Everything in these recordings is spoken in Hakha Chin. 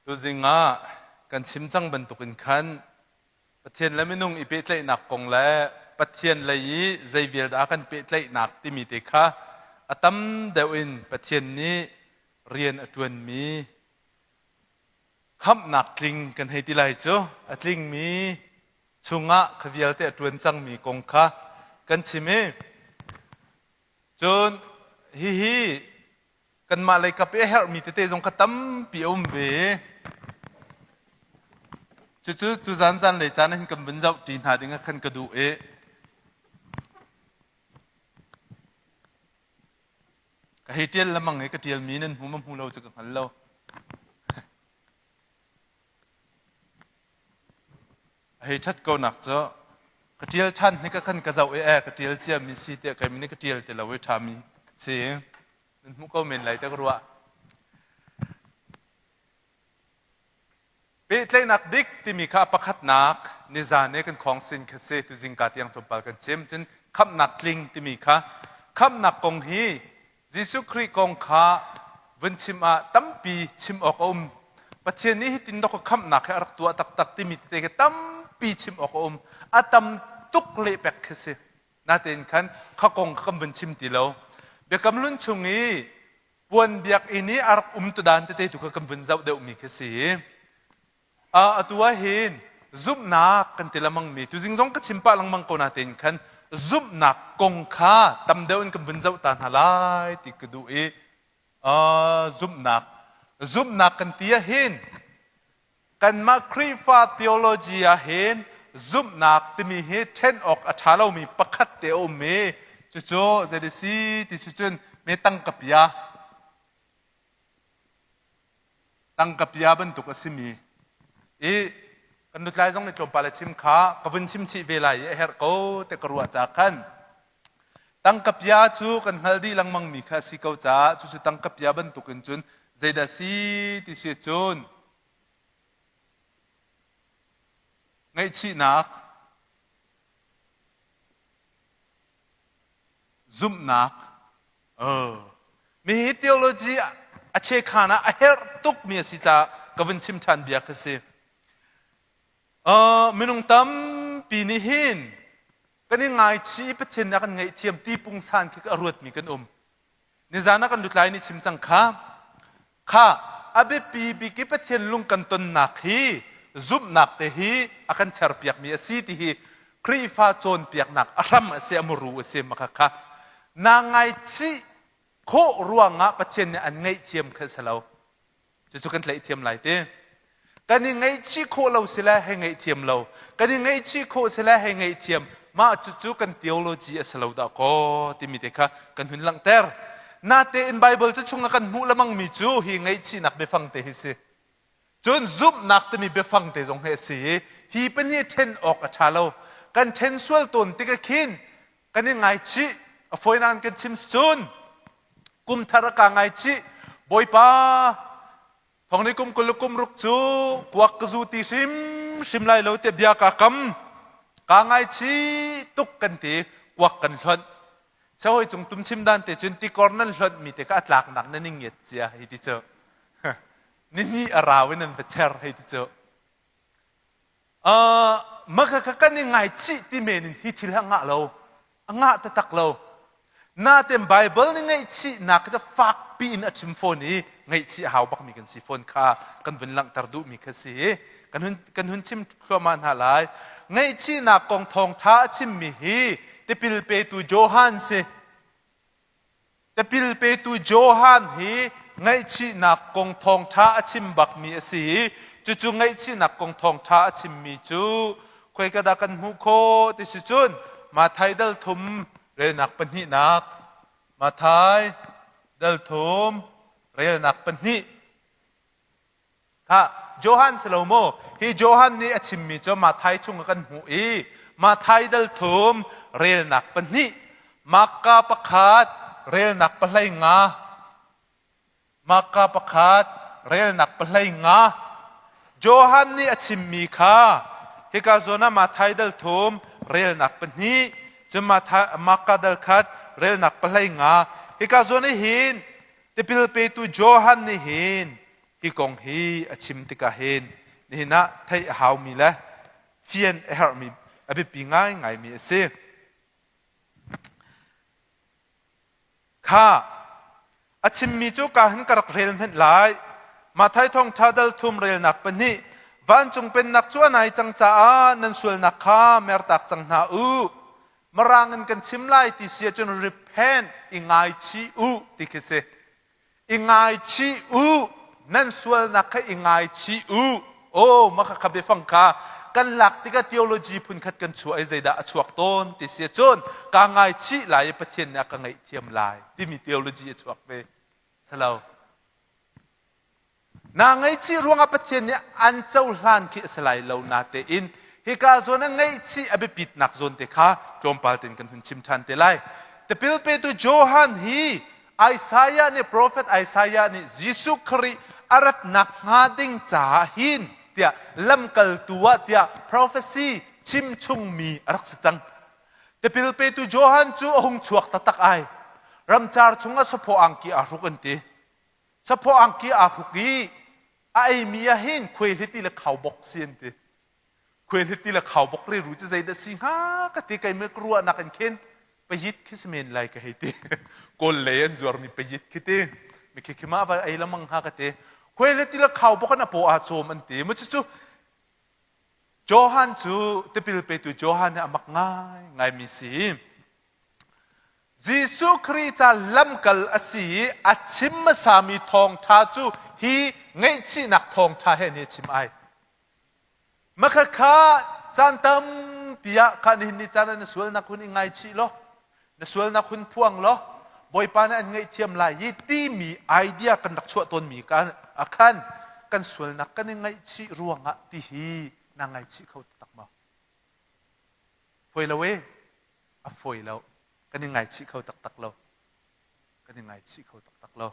Tuzing ah kan chim cang bantukin khan Pathian le minung i pehtlaihnak kong le Pathian lei i zei vial dah a kan pehtlaihnak timi te kha a tam deuh in Pathian nih rian a ṭuanmi khamhnak tling kan hei ti lai cu a tlingmi chungah kha vialte a ṭuan cangmi kong kha kan chim i cun hihi kanmah lei kap i a herhmi tete zong kha tampi a um ve. Cucu tuzan zanlei caan ah hin kan vun zohṭi hna ding ah khan ka duh i ka hei ṭial lengmang i ka ṭialmi nan hmu ma hmu lo cu ka hngal lo. A hei ṭhat ko nak cu ka ṭial ṭhan hnik ah khan ka zoh i e ka ṭial ciami si tiah keimah nih ka ṭial ti lo i ṭhami si. Nan hmuh ko men lai te ka ruah. Pehtlaihnak dik timi kha pakhatnak nizan i kan khawngsin kha si tu zingka tiang tlawmpal kan chim cun khamhnak tling timi kha khamhnak kong hi Jesuh Khrih kong kha vun chim ah tampi chim awk a um. Pathian nih hitin dok khamhnak hi a rak tuah taktak timi tete khi tampi chim awk a um. A tam tuk lehpek khi si. Natein khan kha kong kha kan vun chim ti lo. Biakam Hlun chung i puan biakinn i a rak um tu dan tete tu kha kan vun zoh deuhmi khi si. Atu ah hin zumhnak kan ti lengmangmi tuzing zong ka chim pah lengmang ko natein khan zumhnak kong kha tam deuh in kan vun zoh ta hna lai ti ka duh i zumhnak zumhnak kan ti ah hin kanmah Khrihfa theology ah hin zumhnak timi hi ṭhen awk a ṭha lomi pakhat te a um i cucu zei si ti si cun me tangka pia tangka pia bantuk a simi i kan nutlai zong nih tlawmpal a chim kha ka vun chim chih ve lai i a herh ko te ka ruah ca khan tangka pia cu kan hngal dih lengmang mi kha a si ko caah cucu tangka pia bantuk in cun zeidah si ti si cun ngaihchihnak Zumhnak. Oh. Mi hi theology a chekhan ah a herh tukmi a si caah ka vun chim ṭhan bia kha si. Uh, minung tampi nih hin kan i ngaichih i Pathian nih a kan ngaihthiam ti pungsan khi a ruatmi kan um. Nizan ah kan lutlai nih chim cang kha. Kha a biapi bik i Pathian lung kan tonnak hi zumhnak te hi a kan cherpiakmi a si ti hi Khrihfa cawnpiaknak a hram a si, a muru a si maka kha. Naa ngaichih khawh ruangah Pathian nih an ngaihthiam kha a si lo. Cucu kan tlaih lai ti. Kan i ngaihchih khawh lo si le hei ngaihthiam lo. Kan i ngaihchih khawh si le hei ngaihthiam. Mah cucu kan theology a si lo dah kaw timi te kha kan hun langhter. Natein Bible cu chungah kan hmuh lemangmi cu hi ngaihchihnak biafang te hi si. Cun zumhnak timi biafang te zong hi a si i hi pahnih ṭhen awk a ṭha lo. Kan ṭhen sual tawn tik ah khin kan i ngaichih a fawinak in kan chim cun kum thar a ka ngaichih bawipa thong ni kum kul kum ruk cu kuak ka zu ti hrim hrim lai lo tiah bia ka kam ka ngaichih tuk kan ti kuak kan hlonh Chahoi cung tum chim dan te cun tikor nan hlonh mi te kha a tlaknak nan i ngiat cia hei ti cu ni hnih a rau in nan va cher hei ti cu Maka kha kan i ngaichih ti men in hi thil a ngah lo. A ngah taktak lo. Natein Bible nih ngaihchihnak cu fakpi in a chim fawn i ngaihchih a hau bakmi kan si fawn kha kan vun langhter duhmi kha si. Kan hun, kan hun chim thluahmah hna lai. Ngaihchihnak kong thawngṭha a chimmi hi tipil petu Johan si. Tipil petu Johan hi ngaihchihnak kong thawngṭha a chim bakmi a si i cucu ngaihchihnak kong thawngṭha a chimmi cu khoika dah kan hmuh khawh ti si cun Matthai dal thum relnak pahnihnak Matthai dal thum relnak pahnih Khah, Johan si lo maw? Hi Johan nih a chimmi cu Matthai chung ah kan hmuh i Matthai dal thum relnak pahnih, Marka pakhat relnak pahlei nga, Marka pakhat relnak pahlei nga. Johan nih a chimmi kha hika zawn ah Matthai dal thum relnak pahnih, cun Marka dal khat relnak pahlei nga. Hika zawn ah hin tipil petu Johan nih hin. Hi kong hi a chim tikah hin nihin ah theih a haumi le fian a herhmi a biapi ngaingaimi a si. Kha a chimmi cu ka hin ka rak rel hmenh lai. Matthai thawngṭha dal thum relnak pahnih vancung pennak cu a nai cang caah nan sualnak kha mertak cang hna u. Mirang in kan chim lai ti si ahcun repent i ngaichih u ti khi si. I ngaichih u, nan sualnak kha i ngaichih u. Aw, mah kha biafang kha kan lak tikah theology phunkhat kan chuah i zeidah a chuak tawn ti si ahcun kaa ngaichih lai i Pathian nih a ka ngaihthiam lai timi theology a chuak ve. Salo. Naa ngaihchih ruangah Pathian nih an cohlan khi a si lai lo natein hika zawn ah ngaihchih a biapitnak zawn te kha tlawmpal tein kan hun chim ṭhan te lai. Tipil petu Johan hi Isaiah nih profet Isaiah nih Jesuh Khrih a ratnak hnga ding caah hin tiah lamkaltu ah tiah prophecy chim chungmi a rak si cang. Tipil petu Johan cu a hung chuak taktak ai. Ramcar chungah saphaw angki aa hruk an ti. Saphaw angki aa hruk i a eimi ah hin khuaihliti le khaubawk si an ti. Khuaihliti le khaubawk riru cu zeidah si hnga ka ti keimah ka ruahnak in khin payit khi si men lai ka hei ti. Kawl lei an zuarmi payit khi ti. Mikhi khi mah va ei lamang hnga ka ti. Khuaihliti le khaubawk in a paw aa cawm an ti. Mu cucu Johan cu tipil petu Johan hi a mak ngai ngaimi si. Jesuh Khrih ca lamkal a si i a chim hmasami thawngṭha cu hi ngaihchihnak thawngṭha he nih a chim ai. Makhakha caan tampi ah kha nihin ni caan ah na sualnak hun i ngaichih law, na sualnak hun phuang law, Bawipa nih an ngaihthiam lai i timi idea kan rak chuah tawnmi ah khan kan sualnak kan i ngaihchih ruangah ti hi naa ngaichih kho taktak maw? Fawi lo e. A fawi lo. Kan i ngaichih kho taktak lo. Kan i ngaichih kho taktak lo.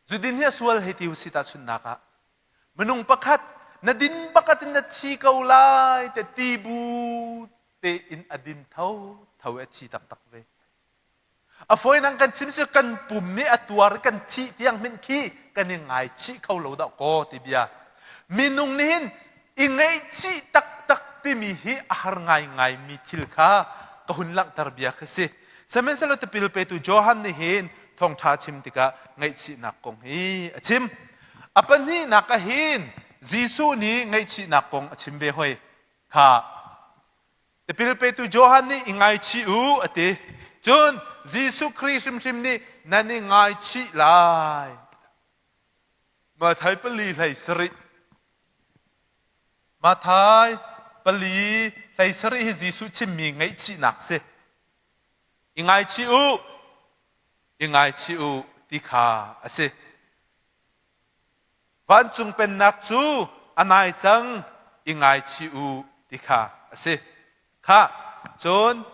Zudin hi a sual hei ti usih tahchunhnak ah minung pakhat na din bak ahcun na thi ko lai te ti bu tein a din tho tho i a thi taktak ve. A fawinak kan chim si kan pum nih a tuar kan thih tiang hmanh khi kan i ngaichih kho lo dah kaw ti bia. Minung nih hin i ngaihchih taktak timi hi a har ngaingai mi thil kha ka hun langhter bia khi si. Sihmanhsehlaw tipil petu Johan nih hin thawngṭha chim tikah ngaihchihnak kong hi a chim. A pahnihnak ah hin Jesuh nih ngaihchihnak kong a chim ve hoi. Kha Tipil petu Johan nih i ngaichih u a ti. Cun Jesuh Khrih hrimhrim nih nan i ngaichih lai. Matthai pali hlei sarih. Matthai pali hlei sarih hi Jesuh chimmi ngaihchihnak si. I ngaichih u, i ngaichih u ti kha a si. Vancung pennak cu a nai cang i ngaichih u ti kha a si. Khah, cun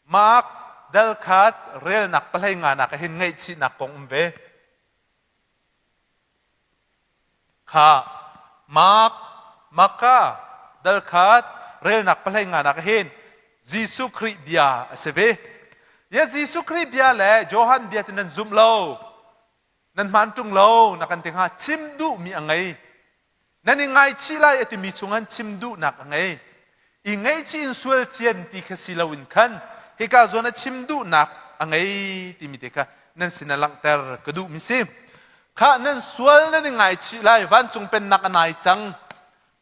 Mark dal khat relnak pahlei nganak ah hin ngaihchihnak kong um ve. Kha Mark Marka dal khat relnak pahlei nganak ah hin Jesuh Khrih bia a si ve. Ya Jesuh Khrih bia le Johan bia cu nan zum lo, nan hmaan ṭung lo na kan ti hnga. Chim duhmi a ngei. Nan i ngaichih lai a timi chungah chim duhnak a ngei. I ngaihchih in sual thian ti kha si loin khan hika zawn a chim duhnak a ngei timi te kha nan sin ah langhter ka duhmi si. Khah nan sual nan i ngaichih lai vancung pennak a nai cang.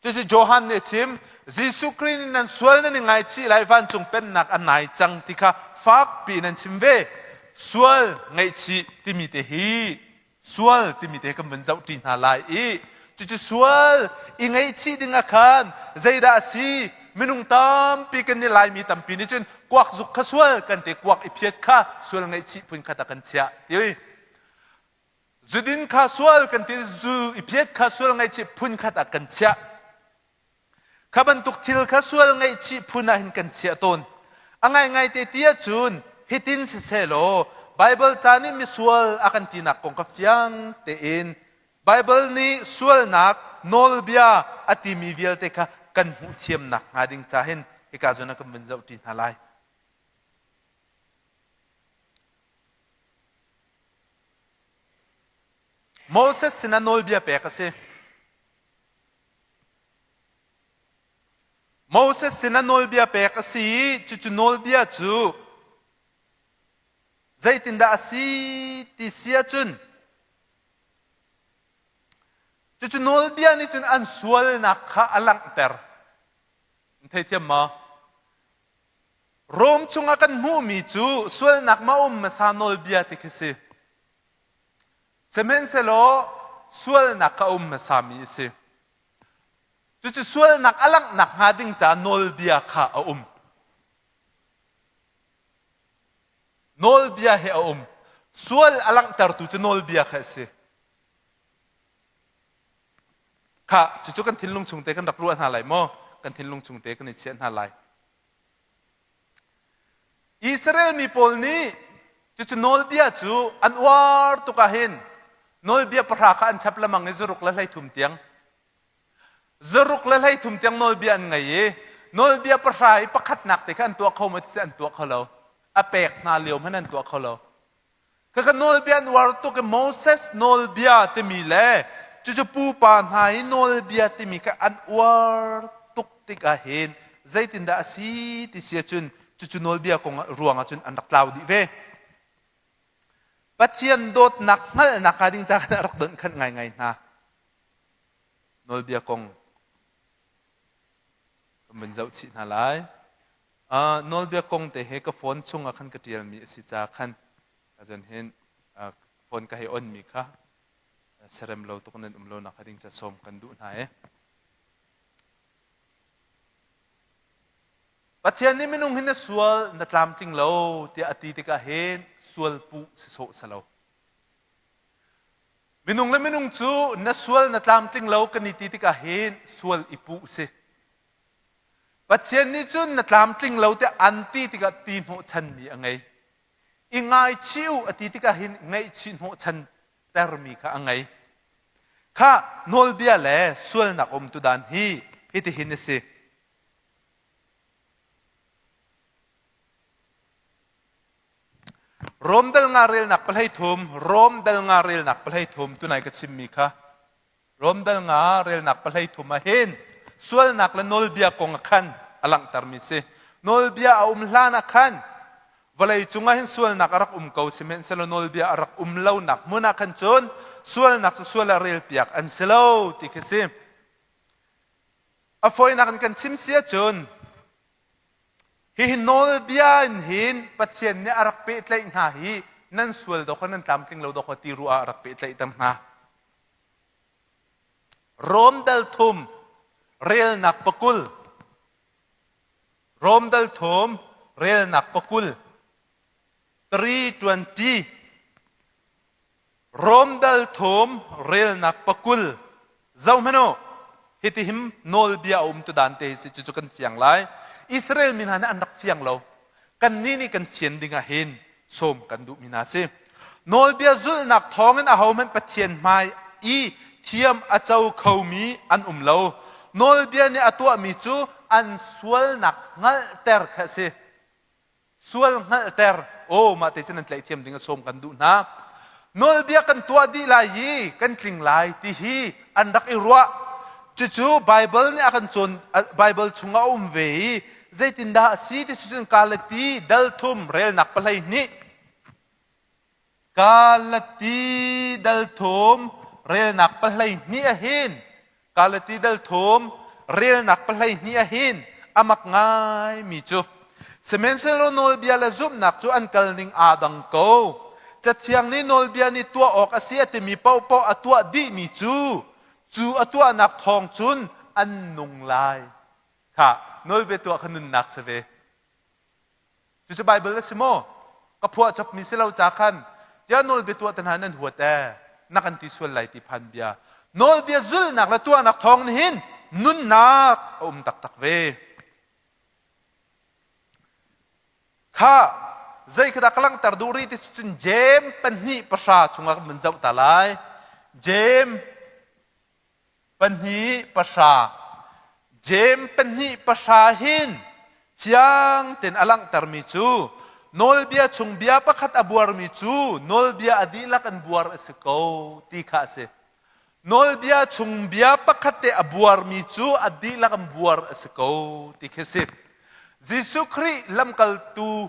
Cucu Johan nih a chim. Jesuh Khrih nih nan sual nan i ngaichih lai vancung pennak a nai cang ti kha fakpi in an chim ve. Sual ngaihchih timi te hi sual timi te kan vun zohṭi hna lai i cucu sual i ngaihchih ding ah khan zeidah a si minung tampi kan i Laimi tampi nih cun kuak zuk kha sual kan ti kuak i phiat kha sual ngaihchih phun khat ah kan chiah ti zudin kha sual kan ti zu i phiat kha sual ngaihchih phun khat ah kan chiah Kha bantuk thil kha sual ngaihchih phun ah hin kan chiah tawn. A ngaingai te ti ahcun hitin sisehlaw Baibal ca nih misual a kan tinak kong kha fiang tein Baibal nih sualnak nawlbia a timi vialte kha kan hmuh thiamnak hnga ding ca hin hika zawn ah kan vun zohṭi hna lai. Moses sinah nawlbia pek a si. Moses sinah nawlbia pek a si i cucu nawlbia cu zeitindah a si ti si ahcun cucu nawlbia nih cun an sualnak kha a langhter. Na theithiam maw? Rom chungah kan hmuhmi cu sualnak ma um hmasa nawlbia ti khi si. Sihmanhsehlaw sualnak kha a um hmasami a si. Cucu sualnak a langhnak hnga ding caah nawlbia kha a um. Nawlbia hi a um. Sual a langhtertu cu nawlbia kha a si. Kha cucu kan thinlung chung te kan rak ruah hna lai maw? Kan thinlung chung te kan i chiah hna lai. Israel mi pawl nih cucu nawlbia cu an uar tuk ahhin nawlbia pahra kha an chap lemang i zaruk le 13 tiang zaruk le 13 tiang nawlbia an ngei i nawlbia pahra i pakhatnak te kha an tuah kho maw ti an tuah kho lo a pek hna lio hmanh an tuah kho lo Khakha nawlbia an uar tuk i Moses nawlbia timi le cucu pupa hna i nawlbia timi kha an uar tuk tikah hin zeitindah a si ti si ahcun cucu nawlbia kong ruangah cun an rak tlau dih ve. Pathian dawtnak hngalhnak hnga ding ca khan a rak donhkhanh ngaingai hna. Nawlbia kong kan vun zoh chih hna lai. Uh, nawlbia kong te he ka phone chungah khan ka ṭialmi a si ca khan azan hin uh, phone ka hei onmi kha serem lo tuk nan um lo nak ding ca sawm kan duh hna e. Pathian nih minung hi na sual na tlamtling lo tiah a ti tikah hin sual puh si sawh si lo. Minung le minung cu na sual na tlamtling lo kan i ti tikah hin sual i puh si. Pathian nih cun na tlamtling lo tiah an ti tikah ti hnawhchanmi a ngei. I ngaichih u a ti tikah hin ngaihchih hnawhchan termi kha a ngei. Kha nawlbia le sualnak um tu dan hi hitihin a si. Rom dal nga relnak pahlei thum, Rom dal nga relnak pahlei thum tunai ka chimmi kha Rom dal nga relnak pahlei thum ah hin sualnak le nawlbia kong ah khan a langhtermi si. Nawlbia a um hlan ah khan vawlei cungah hin sualnak a rak um ko sihmanhsehlaw nawlbia a rak um lonak hmun ah khan cun sualnak cu sual ah relpiak an si lo ti khi si. A fawinak in kan chim si ahcun hihi nawlbia in hin Pathian nih a rak pehtlaih hna hi nan sual dawk nan tlamtling lo dawk ti ruah ah a rak pehtlaihter hna. Rom dal thum relnak pakul Rom dal thum relnak pakul 320 Rom dal thum relnak pakul zohhmanh u hitihim nawlbia a um tu dan te hi si cucu kan fiang lai Israel mi hna nih an rak fiang lo kannih nih kan fian ding ah hin sawm kan duhmi hna si. Nawlbia zulhnak thawngin ahohmanh Pathian hmai i thiam a co khomi an um lo. Nawlbia nih a tuahmi cu an sualnak hngalhter kha a si. Sual hngalhter. Aw, mah te cu nan tlaih ding a sawm kan duh hna. Nawlbia kan tuah dih lai i kan tling lai ti hi an rak i ruah. Cucu Baibal nih a kan cawn Baibal chungah a um ve i zeitindah a si ti cun Galati dal thum relnak pahlei hnih Galati dal thum relnak pahlei hnih ahin Galati dal thum relnak pahlei hnih ahin amak ngai mi cu Sihmanhsehlaw nawlbia le zumhnak cu an kal ning aa dang ko. Cathiang nih nawlbia nih tuah awk a si a timi paohpaoh a tuah dihmi cu cu a tuahnak thawng cun an nung lai. Kha nawlbia tuah kha nunnak si ve. Cucu Baibal a si maw? Ka phuah copmi si lo ca khan tiah nawlbia tuah te hna nan huat ee na kan ti sual lai ti phan bia. Nawlbia zulhnak le tuahnak thawng nih hin nunnak a um taktak ve. Kha zei kha dah ka langhter duh rih ti cun Jeim pahnih pahra chungah kan vun zoh ta lai. Jeim pahnih pahra Jeim pahnih pahra hin fiang tein a langhtermi cu. Nawlbia chung bia pakhat a buarmi cu nawlbia a dihlak in buar a si ko ti kha a si. Nawlbia chung bia pakhat te a buarmi cu a dihlak in buar a si ko ti khi a si. Jesuh Khrih lamkaltu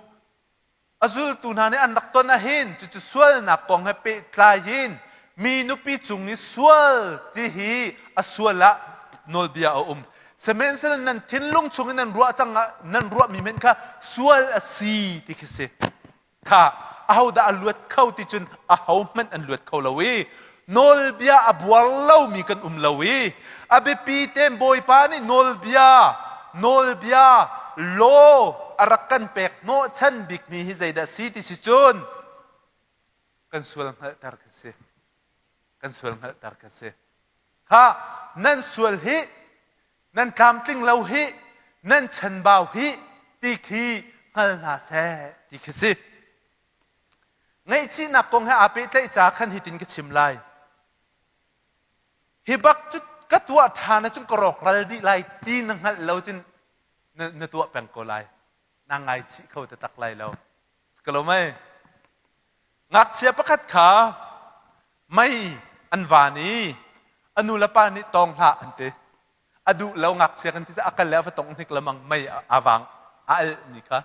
a zultu hna nih an rak ton ahhin cucu sualnak kong he pehtlai in mi nupi cung i sual ti hi a sual ah nawlbia a um. Sihmanhsehlaw nan thinlung chung in nan ruah cang ah nan ruahmi hmanh kha sual a si ti khi si. Kha ahodah a luat kho ti cun ahohmanh an luat kho lo i nawlbia a buar lomi kan um lo i a biapi tein Bawipa nih nawlbia nawlbia law a rak kan pek hnawhchan bikmi hi zeidah si ti si cun kan sual hngalhter kha si. Kan sual hngalhter kha si. Kha nan sual hi nan tlamtling lo hi nan chanbau hi ti khi hngal hna seh ti khi si. Ngaihchihnak kong he aa pehtlaih ca khan hitin ka chim lai. Hi bak cu ka tuah ṭhan ahcun ka rawkral dih lai ti na hngalh lo cun na, na tuah peng ko lai. Na ngaichih kho taktak lai lo. Ka lo mei. Ngakchia pakhat kha mei an van i a nu le pa nih tawng hlah an ti. A duh lo ngakchia kan ti a kal le a va tong hnik lamang mei a vang a al mi kha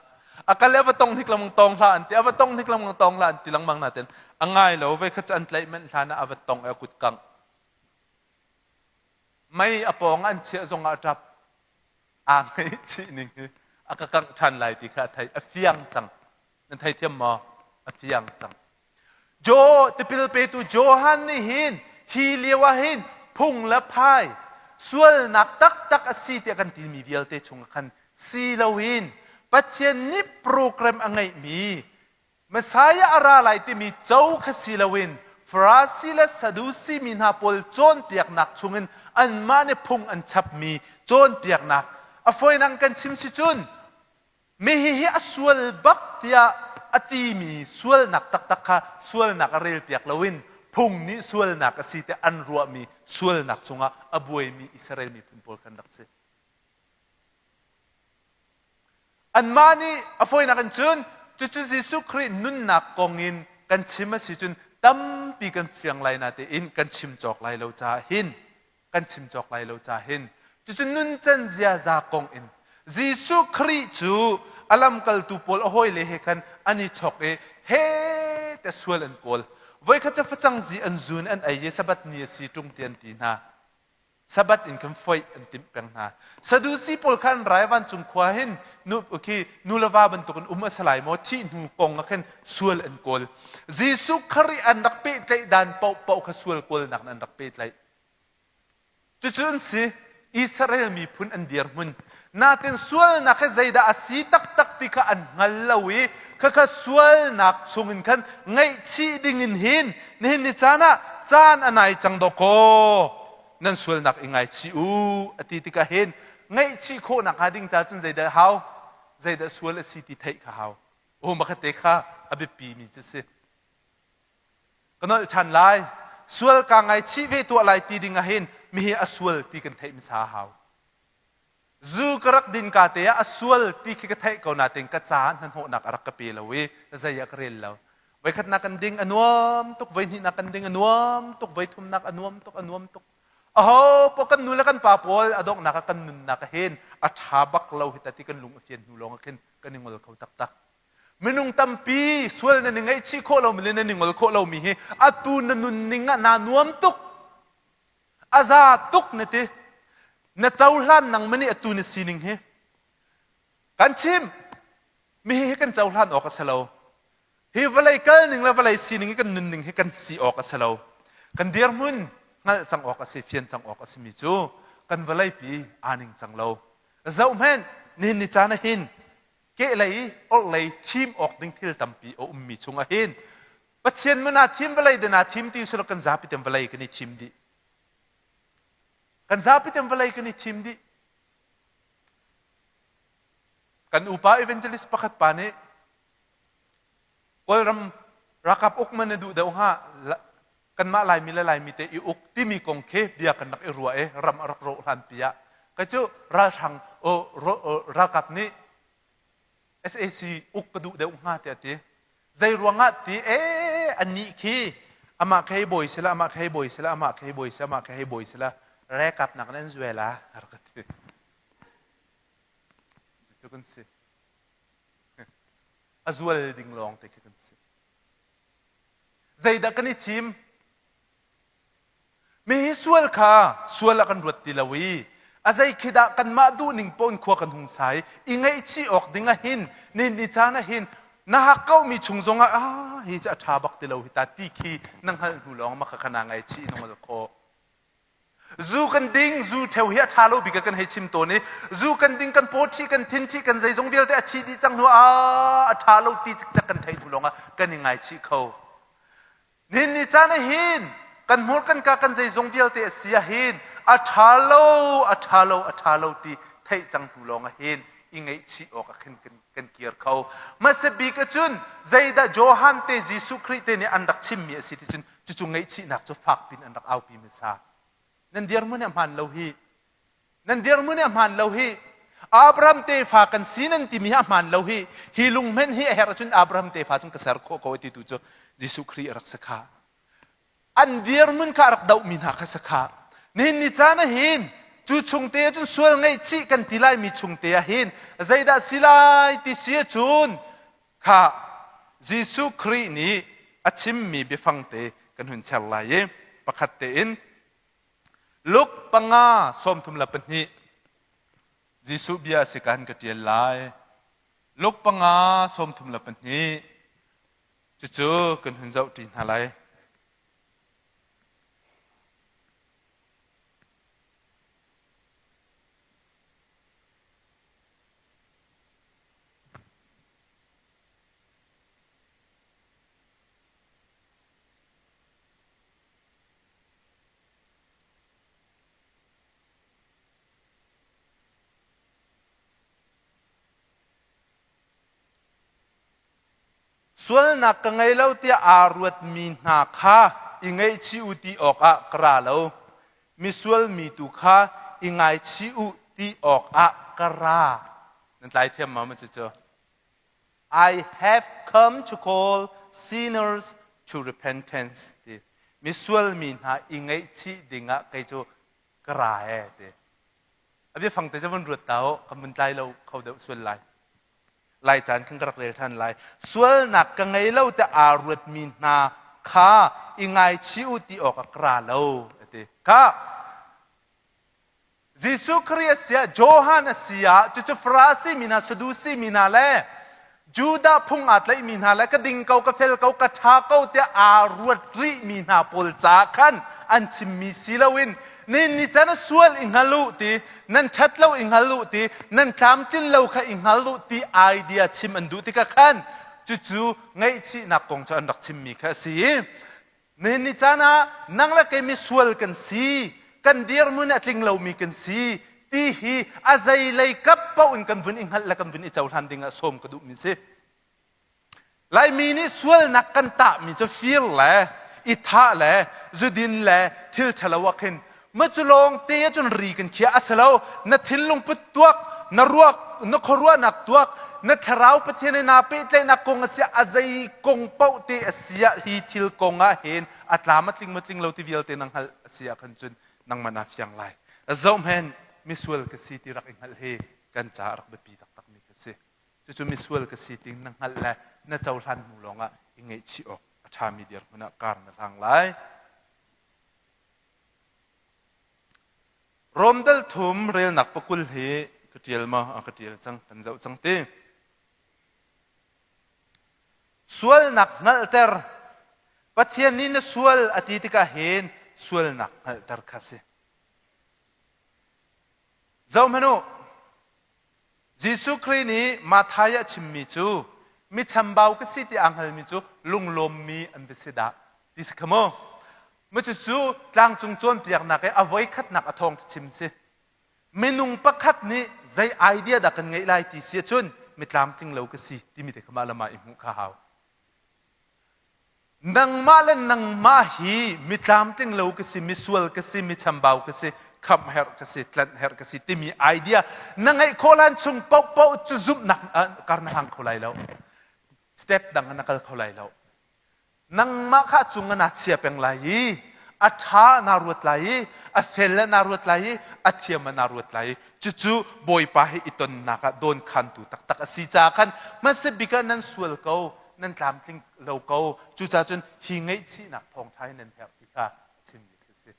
a kal le a va tong hnik lamang tawng hlah an ti a va tong hnik lamang tawng hlah an ti lengmang natin a ngai lo voi khat cu an tlaih manh hlan ah a va tong i a kut kang mei a pawng an chiah zong ah a ṭap aa ngaihchih ning hi a ka kangh ṭhan lai ti kha a thei a fiang cang nan theithiam maw a fiang cang Jo tipil petu Johan nih hin hi lio ah hin phung le phai sualnak taktak a si tiah kan timi vialte chungah khan si loin Pathian nih program a ngeihmi Messiah a ra lai timi co kha si loin Farasi le Sadusi mi hna pawl cawnpiaknak chungin anmah nih phung an chapmi cawnpiaknak a fawinak kan chim si cun Mi hihi a sual bak tiah a timi sualnak taktak kha sualnak a relpiak loin phung nih sualnak a si tiah an ruahmi sualnak cungah a buaimi Israel miphun pawl kan rak si. Anmah nih a fawinak in cun cucu Jesuh Khrih nunnak kong in kan chim a si cun tampi kan fiang lai natein kan chim cawk lai lo caah hin kan chim cawk lai lo ca hin cucu nuncan ziaza kong in Jesuh Khrih cu a lamkaltu pawl a hawile he khan an i chok i he te sual an kawl voikhat cu facang zi an zun an ei i sabbath ni a si ṭung ti an ti hna sabbath in khan foih an timh peng hna Sadusi pawl kha an rai vancung khua hin nu khi nu le va bantukin um a si lai maw thih hnu kong ah khan sual an kawl Jesuh Khrih an rak pehtlaih dan paohpaoh kha sual kawlnak in an rak pehtlaih Cucu an si. Israel miphun an dirhmun. Natin sualnak hi zeidah a si taktak ti kha an hngal lo i khakha sualnak chungin khan ngaihchih dingin hin nihin ni caan ah caan a nai cang dawkaw nan sualnak i ngaichih u a ti tikah hin ngaihchih khawhnak hnga ding ca cun zeidah hau zeidah sual a si ti theih kha hau. Aw makhat te kha a biapi mi cu si. Ka nolh ṭhan lai. Sual kaa ngaichih ve tuah lai ti ding ah hin mihi a sual ti kan theih hmasa a hau. Zu ka rak din ka te ah a sual ti khi ka theih ko nain ka caah hnahnawhnak a rak ka pe lo i zei ah ka rel lo. Voikhatnak kan ding a nuam tuk, voihnihnak kan ding a nuam tuk, voithumnak a nuam tuk, a nuam tuk. Aho paoh kan nu le kan pa pawl a donghnak ah kan nunnak ah hin a ṭha bak lo hi ta ti kan lung a fian hnu lawng ah khin kan i ngol kho taktak. Minung tampi sual nan i ngaihchih khawh lomi le nan i ngol khawh lomi hi atu na nunning ah naa nuam tuk. A za tuk na ti. Na cohlan nang mani atu na sining hi. Kan chim. Mi hi kan cohlan awk a si lo. Hi vawlei kal ning le vawlei sining hi kan nunning hi kan si awk a si lo. Kan dirhmun hngalh cang awk a si, fian cang awk a simi cu kan vawlei pi aa ning cang lo. Zoh hmenh, nihin ni caan ah hin kehlei orhlei thim awk ding thil tampi a ummi chungah hin Pathian mun aa thim vawlei den aa thim ti usila kan zapi ten vawlei kan i thim dih. Kan zapi ten vawlei kan i thim dih. Kan upa evangelist pakhat pa nih Kawlram ralkap uk man na duh deuh hnga kanmah Laimi le Laimi te i uk timi kong khi bia kan rak i ruah i ram a rak rawh hlan pi ah kai cu ralhrang ralkap nih. SAC uk ka duh deuh hnga tiah a ti. Zei ruangah ti ee anih khi amah khi hei bawi sila amah khi hei bawi sila amah khi hei bawi sila amah khi hei bawi sila rekap nak in an zuel a rak ka ti. Cucu kan si. A zual ding lawng te khi kan si. Zeidah kan i thim? Mi hi sual kha sual ah kan ruat ti lo i a zei khi dah kanmah duhning paoh in khua kan hung sa i i ngaihchih awk ding ah hin ni ni caan ah hin na hakkauhmi chung zongah ah hi cu a ṭha bak ti lo hi ta ti khi na hngalh hnu lawng mah kha kha naa ngaihchih na ngol khawh. Zu kan ding, zu ṭheo hi a ṭha lo bik ah kan hei chim tawn i zu kan ding, kan paw ṭhi, kan thin ṭhi, kan zeizong vialte a ṭhi dih cang hnu ah a ṭha lo ti cikcek kan theih hnu lawngah kan i ngaichih kho. Nihin ni caan ah hin kan hmur kan ka kan zeizong vialte a si ah hin a ṭha lo a ṭha lo a ṭha lo ti theih cang hnu lawng ah hin i ngaihchih awk ah khin kan, kan kir kho. Hmasa bik ahcun zeidah Johan te Jesuh Khrih te nih an rak chimmi a si ti cun cucu ngaihchihnak cu fak pin an rak aupi hmasa. Nan dirhmun a hmaan lo hi Nan dirhmun hi a hmaan lo hi. Abraham tefa kan si nan timi hi a hmaan lo hi. Hi lunghmen hi a herh ahcun Abraham tefa cun ka ser khawh ko ti tu cu Jesuh Khrih a rak si kha. An dirhmun kha a rak dohmi hna kha si kha. Nihin ni caan ah hin cu chungte ahcun sual ngaihchih kan ti laimi chungte ah hin zeidah si lai ti si ahcun kha Jesuh Khrih nih a chimmi biafang te kan hun cher lai i pakhat tein Luke panga 32 Jesuh bia a si kan ka ṭial lai. Luke panga 32 cucu kan hun zoh ṭi hna lai. Sualnak ka ngei lo tiah aa ruatmi hna kha i ngaihchih u ti awkah ka ra lo. Misual mi tu kha i ngaichih u ti awkah ka ra. Nan tlai thiam ma maw cucu? I have come to call sinners to repentance ti misual mi hna i ngaihchih dingah kei cu ka ra e ti a biafang te cu vun ruat ta u kan vun tlai lo kho deuh sual lai lai caan khan ka rak rel than lai sualnak ka ngei lo te aa ruatmi hna kha i ngaichih u ti awk ah ka ra lo ti kha Jesuh Khrih a si ah, Johan a si ah, cucu Farasi mi hna, Sadusi mi hna le Judah phung aa tlaihmi hna le ka ding ko, ka fel ko, ka ṭha ko tiah aa ruat rihmi hna pawl caah khan an chimmi si loin nihin ni can a sual i hngal u ti, nan ṭhat lo i hngal u ti, nan tlamtlin lo kha i hngal u ti idea chim an duh tikah khan cucu ngaihchihnak kong cu an rak chimmi kha a si i Nihin ni caan ah nang le kei misual kan si, kan dirhmun a tling lomi kan si ti hi a zeilei kap paoh in kan vun i hngalh le kan vun i cohlan ding ah sawm ka duhmi si. Laimi nih sualnak kan tahmi cu fir le i thah le zudin le thil ṭhalo ah khin Ma cu lawng te ahcun ri kan khiah a si lo. Na thinlung put tuak, na ruak, na khuaruahnak tuak, na thlarau Pathian he naa pehtlaihnak kong a si a zei kong paoh te a si ah hi thil kong ah hin a tlam a tling maw tling lo ti vialte na hngalh a si ah khan cun nangmah naa fiang lai. Zohhmanh misual ka si ti rak i hngalh hi kan caah rak biapi taktakmi ka si. Cucu misual ka si ti na hngalh le na cohlan hnu lawngah i ngaihchih awk a ṭhami dirhmun ah kar na hlang lai. Rom dal thum relnak pakul hi ka ṭial maw? A ka ṭial cang, kan zoh cang ti. Sualnak hngalhter. Pathian nih na sual a ti tikah hin sualnak hngalhter kha si. Zohhmanh u, Jesuh Khrih nih Matthai a chimmi cu mi chambau ka si ti aa hngalmi cu lunglawmmi an va si dah ti si kha mu. Mu cucu tlangcung cawnpiaknak i a voikhatnak a thawng chim si. Minung pakhat nih zei idea dah kan ngeih lai ti si ahcun mi tlamtling lo ka si timi te kha mah le mah i hmuh kha hau. Nangmah le nangmah hi mi tlamtling lo ka si, misual ka si, mi chambau ka si. Khamh herh ka si, tlanh herh ka si timi idea na ngeih khawh hlan chung paohpaoh cu zumhnak kar na hlang kho lai lo. Step dang ah na kal kho lai lo. Nangmah kha cung ah naa chia peng lai i a ṭha naa ruat lai i a fel ah naa ruat lai i a thiam ah naa ruat lai i cucu Bawipa he i tonnak ah dawnkhantu taktak a si caah khan hmasa bik ah nan sual ko, nan tlamtling lo ko. Cucaah cun hi ngaihchihnak thawngṭha hi nan herh ti kha a chimmi khi a si.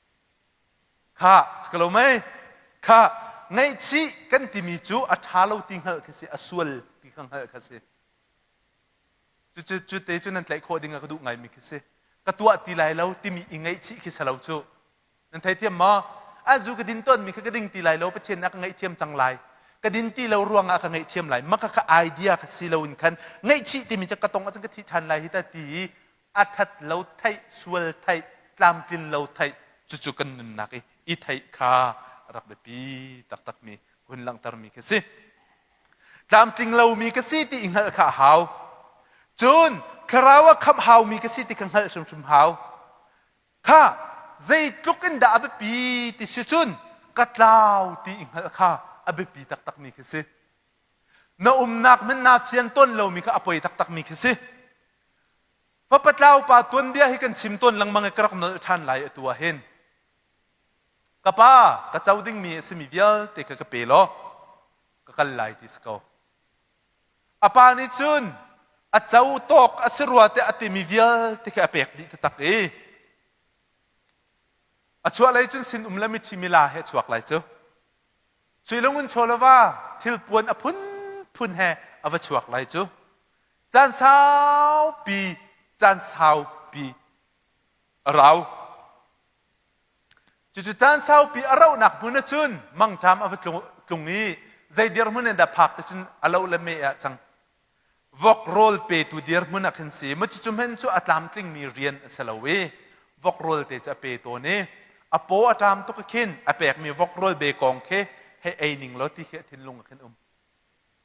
Kha si lo mei? Kha ngaihchih kan timi cu a ṭha lo ti hngalh khi si, a sual ti kha hngalh kha si. Cucu cu te cu nan tlaih khawh ding ah ka duh ngaimi khi si. Ka tuah ti lai lo timi i ngaihchih khi si lo cu. Nan theithiam maw? A zu ka din tawnmi kha ka ding ti lai lo, Pathian nih a ka ngaihthiam cang lai. Ka din ti lo ruangah ka ngaihthiam lai. Maka ka idea kha si loin khan ngaihchih timi cu ka tong ahcun ka thi ṭhan lai hi ta ti i a ṭhat lo theih, sual theih, tlamtlin lo theih, cucu kan nunnak i i theih kha rak biapi taktakmi hun langhtermi khi si. Tlamtling lomi ka si ti i hngalh kha a hau. Cun thlarau a khamh haumi ka si ti kha hngalh hrimhrim hau. Kha zeitluk in dah a biapi ti si cun ka tlau ti i hngalh kha a biapi taktakmi khi si. Na umnak hmanh naa fian tawn lomi kha a poi taktakmi khi si. Fapa tlau pa tuanbia hi kan chim tawn lengmang i ka rak nolh ṭhan lai atu ah hin. Ka pa, ka co dingmi a simi vialte kha ka pe law ka kal lai ti si ko. A pa nih cun a co tawk a si rua tiah a timi vialte kha a pek dih taktak i a chuah lei cun sinum le miṭhi mila he a chuak lai cu. Sui le ngun chaw le va thilpuan a phunphun he a va chuak lai cu. Caan saupi, caan saupi a rau. Cucu caan saupi a rauhnak hmun ahcun mangṭam a va tlung i zei dirhmun in dah phak ti cun a lo le meh ah cang. Vok rawl petu dirhmun ah khin si. Ma cucu hmenh cu a tlamtlingmi rian a si lo i vok rawl te cu a pe tawn i a paw a ṭam tuk khin a pekmi vok rawl bekawng khi hei ei ning law ti khi a thinlung ah khin um.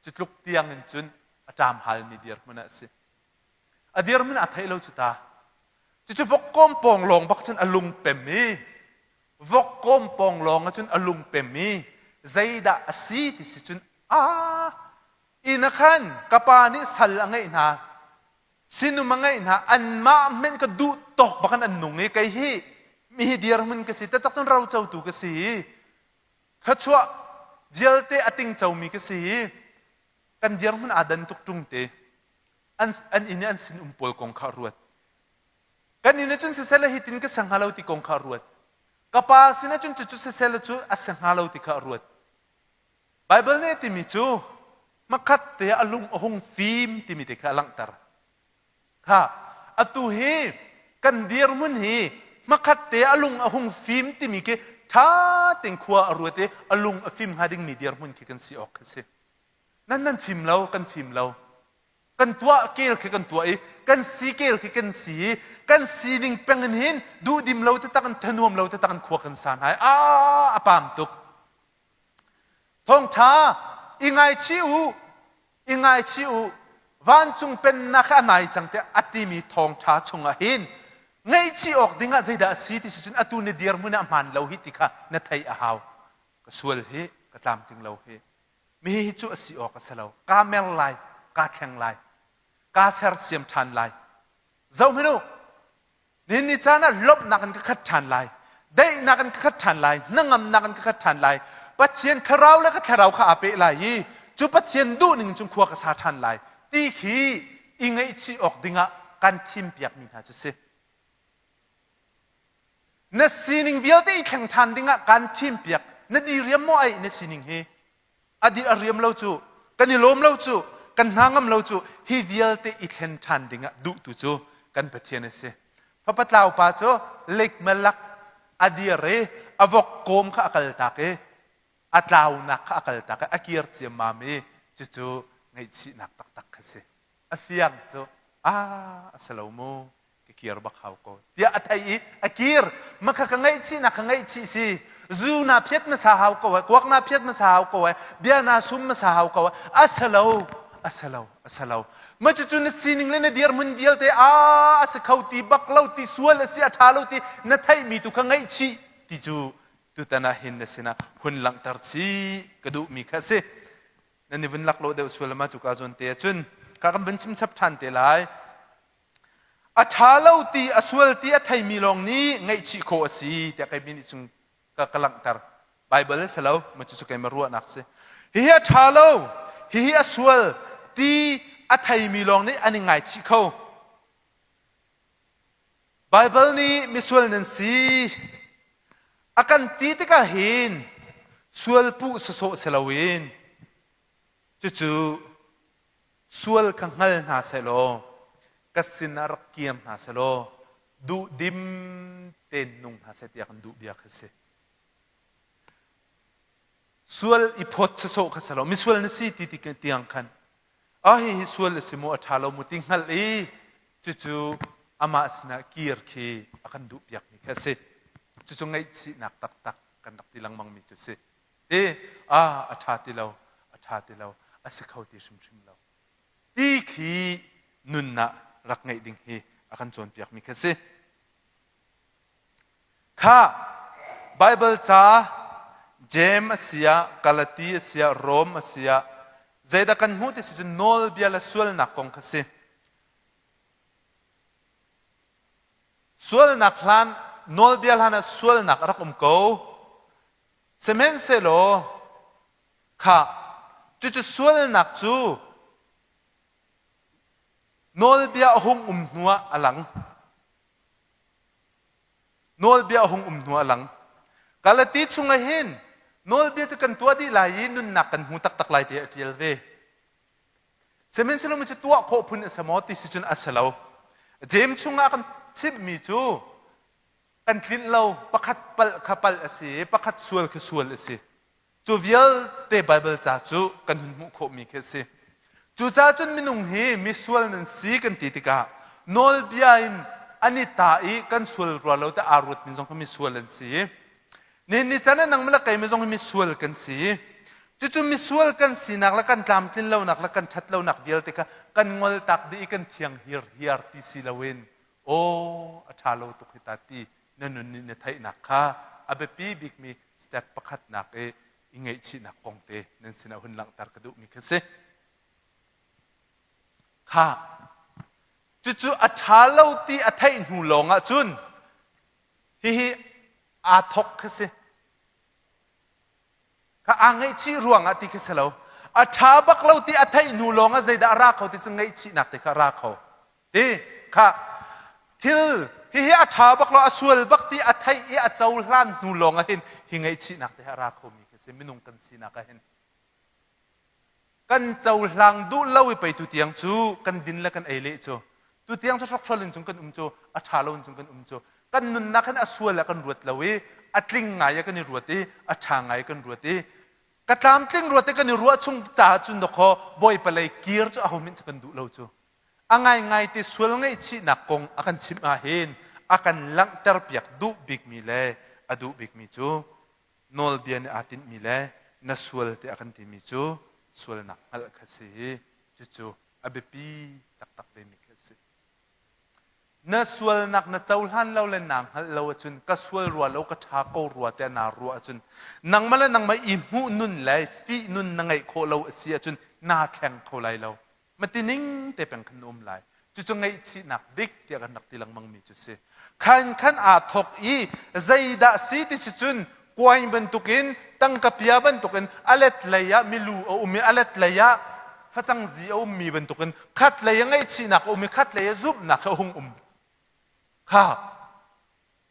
Cu tluk tiang in cun a ṭam halmi dirhmun ah a si. A dirhmun aa theih lo cu ta. Cucu vok pawng lawng bak cun a lung pem i vok kawm pawng lawng ah cun a lung pem i zeidah a si ti si cun a inn ah khan ka pa nih sal a ngeih hna sinum a ngeih hna anmah hmenh ka duh tawk bak in an nung i kei hi mi hi dirhmun ka si taktak cun rocotu ka si i thluachuah vialte a tingcomi ka si i kan dirhmun aa dan tuk ṭung te an an inn i an sinum pawl kong kha ruat. Kan inn ah cun siseh le hitin ka si hnga lo ti kong kha ruat. Ka pa sinah cun cucu siseh le cu a si hnga lo ti kha ruat. Baibal nih a timi cu hmakhat te a lung a hung fim timi te kha a langhter. Kha atu hi kan dirhmun hi hmakhat te a lung a hung fim timi khi ṭha tein khua a ruat i a lung a fim hnga dingmi dirhmun khi kan si awk khi si. Nan nan fim lo, kan fim lo. Kan tuah kel khi kan tuah i kan si kel khi kan si i kan sining peng in hin duhdim lo taktak in thanuam lo taktak in khua kan sa hna i a a pam tuk. Thawngṭha i ngaichih u, i ngaichih u. Vancung pennak hi a nai cang tiah a timi thawngṭha chungah hin ngaihchih awk dingah zeidah a si ti si cun atu na dirhmun ah hmaan lo hi ti kha na theih a hau. Ka sual hi, ka tlamtling lo hi. Mi hi cu a si awk a si lo. Kaa mer lai, kaa thleng lai, kaa sersiam ṭhan lai. Zohhmanh u, nihin ni caan ah lawmhnak in ka khat ṭhan lai, daihnak in ka khat ṭhan lai, hnangamnak in ka khat ṭhan lai. Pathian thlarau le ka thlarau kha aa peh lai i cu Pathian duhning cun khua ka sa ṭhan lai ti khi i ngaihchih awk dingah kan thimpiakmi hna cu si. Na sining vialte i thleng ṭhan dingah kaan thimpiak. Na diriam maw ai na sining hi? A di a riam lo cu, kan i lawm lo cu, kan hna ngam lo cu, hi vialte i thlen ṭhan dingah duhtu cu kan Pathian a si. Fapa tlau pa cu lekmalak a dir i a vok kawm kha a kaltak i a tlaunak kha a kaltak i a kir ciammam i cucu ngaihchihnak taktak kha si. A fiang cu a a si lo mu ka kir bak hau ko tiah a thei i a kir makha ka ngaihchihnak ka ngaihchih si zu na phiat hmasa hau ko ai kuak na phiat hmasa hau ko ai bia na sum hmasa hau ko ai a si lo a si lo a si lo ma cucu na sining le na dirhmun vialte a a si kho ti bak lo ti sual a si a ṭha lo ti na theihmi tu kha ngaihchih ti cu. Tutan ah hin na sinah hun langhter chih ka duhmi kha a si. Nan i vun laklawh deuh sual ma cuka zawn te ahcun kha kan vun chim chap ṭhan te lai. A ṭha lo ti a sual ti a theimi lawng nih ngaihchih khawh a si tiah kei mi nih cun ka, ka langhter. Bible a si lo, ma cucu keimah ruahnak si. Hihi a ṭha lo, hihi a sual ti a theimi lawng nih an i ngaichih kho. Baibal nih misual nan si a kan ti tikah hin sual puh sawsawh si loin cucu sual kha hngal hna sehlaw ka sinah rak kir hna sehlaw duhdim tein nung hna seh tiah kan duh bia kha si. Sual i phawt sawsawh kha si lo misual na si ti tiang khan a hihi sual a si mu a ṭha lo mu ti hngalh i cucu amah sinah kir khi a kan duhpiakmi kha a si. Cucu ngaihchihnak taktak kan rak ti lengmangmi cu a si. Ti a a ṭha ti lo, a ṭha ti lo, a si kho ti hrimhrim lo. Ti khi nunnak rak ngeih ding hi a kan cawnpiakmi kha a si. Khah, Baibal ca Jeim a si ah, Galati a si ah, Rom a si ah, zeidah kan hmuh ti si cun nawlbia le sualnak kong kha si. Sualnak hlan, nawlbia hlan ah sualnak a rak um ko. Sihmanhsehlaw, khah, cucu sualnak cu nawlbia a hung um hnuah a lang. Nawlbia a hung um hnu a lang. Galati chungah hin nawlbia cu kan tuah dih lai i nunnak kan hmu taktak lai ti a ṭial ve. Sihmanhsehlaw mi cu tuah khawh phun a si maw ti si cun a si lo. Jeim chungah kan chimhmi cu kan tlinh lo pakhat palh kha palh a si i pakhat sual kha sual a si. Cu vialte Baibal ca cu kan hun hmuh khawhmi khi a si. Cucaah cun minung hi misual nan si kan ti tikah nawlbia in an i ta i kan sual rua lo te aa ruatmi zong kha misual an si. Nihin ni caan ah nangmah le keimah zong hi misual kan si. Cucu misual kan sinak le kan tlamtlin lonak le kan ṭhat lonak vialte kha kan ngoltak dih i kan thiang hirhiar ti si loin aw a ṭha lo tuk hi ta ti na nun nih na theihnak kha a biapi bikmi step pakhatnak i i ngaihchihnak kong te nan sinah hun langhter ka duhmi kha si. Kha cucu a ṭha lo ti a theih hnu lawng ah cun hihi aa thok kha si. Kha aa ngaihchih ruangah ti khi si lo. A ṭha bak lo ti a theih hnu lawng ah zeidah a ra kho ti cu ngaihchihnak te kha a ra kho. Ti kha thil hihi a ṭha bak lo a sual bak ti a theih i a cohlan hnu lawng ah hin hi ngaihchihnak te hi a ra khomi khi si minung kan sinak ah hin. Kan cohlang duh lo i pei tutiang cu kan din le kan ei leh cu tutiang cu hrokhrol in cun kan um cu a ṭha lo in cun kan um cu kan nunnak hin a sual ah kan ruat lo i a tling ngai ah kan i ruat i a ṭha ngai kan ruat i ka tlamtling ruat i kan i ruah chung caah cun dawkaw bawipa lei kir cu aho min cu kan duh lo cu a ngaingai te sual ngaihchihnak kong a kan chimh ah hin a kan langhter piak duh bikmi le a duh bikmi cu nawlbia nih aa tinhmi le na sual tiah a kan timi cu sualnak hngalh kha si i cucu a biapi taktak vemi khi a si. Na sualnak na cohlan lo le naa hngalh lo ahcun ka sual rua lo ka ṭha ko rua tiah naa ruah ahcun nangmah le nangmah i hmuh nun le fih nun na ngeih khawh lo a si ahcun naa thleng kho lai lo. Matining te peng khan na um lai. Cucu ngaihchihnak dik tiah kan rak ti lengmang mi cu si. Khan khan aa thok i zeidah si ti cu cun kuain bantukin tangka pia bantukin a let lei ah milu a um i a let lei ah facang zi a ummi bantukin khat lei ah ngaihchihnak a um i khat lei ah zumhnak a hung um. Kha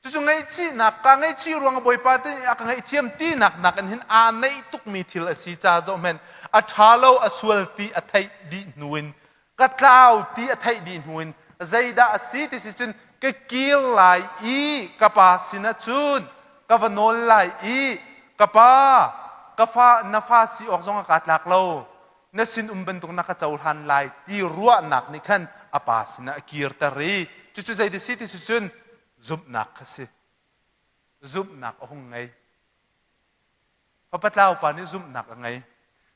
Cucu ngaihchihnak ka ngaihchih ruang ah Bawipa te nih a ka ngaihthiam tinak nakin hin aa neih tukmi thil a si ca zohhmanh a ṭha lo a sual ti a theih dih hnu in ka tlau ti a theih dih hnu in zeidah a si ti si cun ka kir lai i ka pa sinah cun ka va nawl lai i ka pa ka fa na fa si awk zong ah kaa tlak lo na sin um bantuk na ka cohlan lai ti ruahnak nih khan a pa sinah a kirter i cucu zei si ti si cun zumhnak kha si. Zumhnak a hung ngei. Fapa tlau pa nih zumhnak a ngei.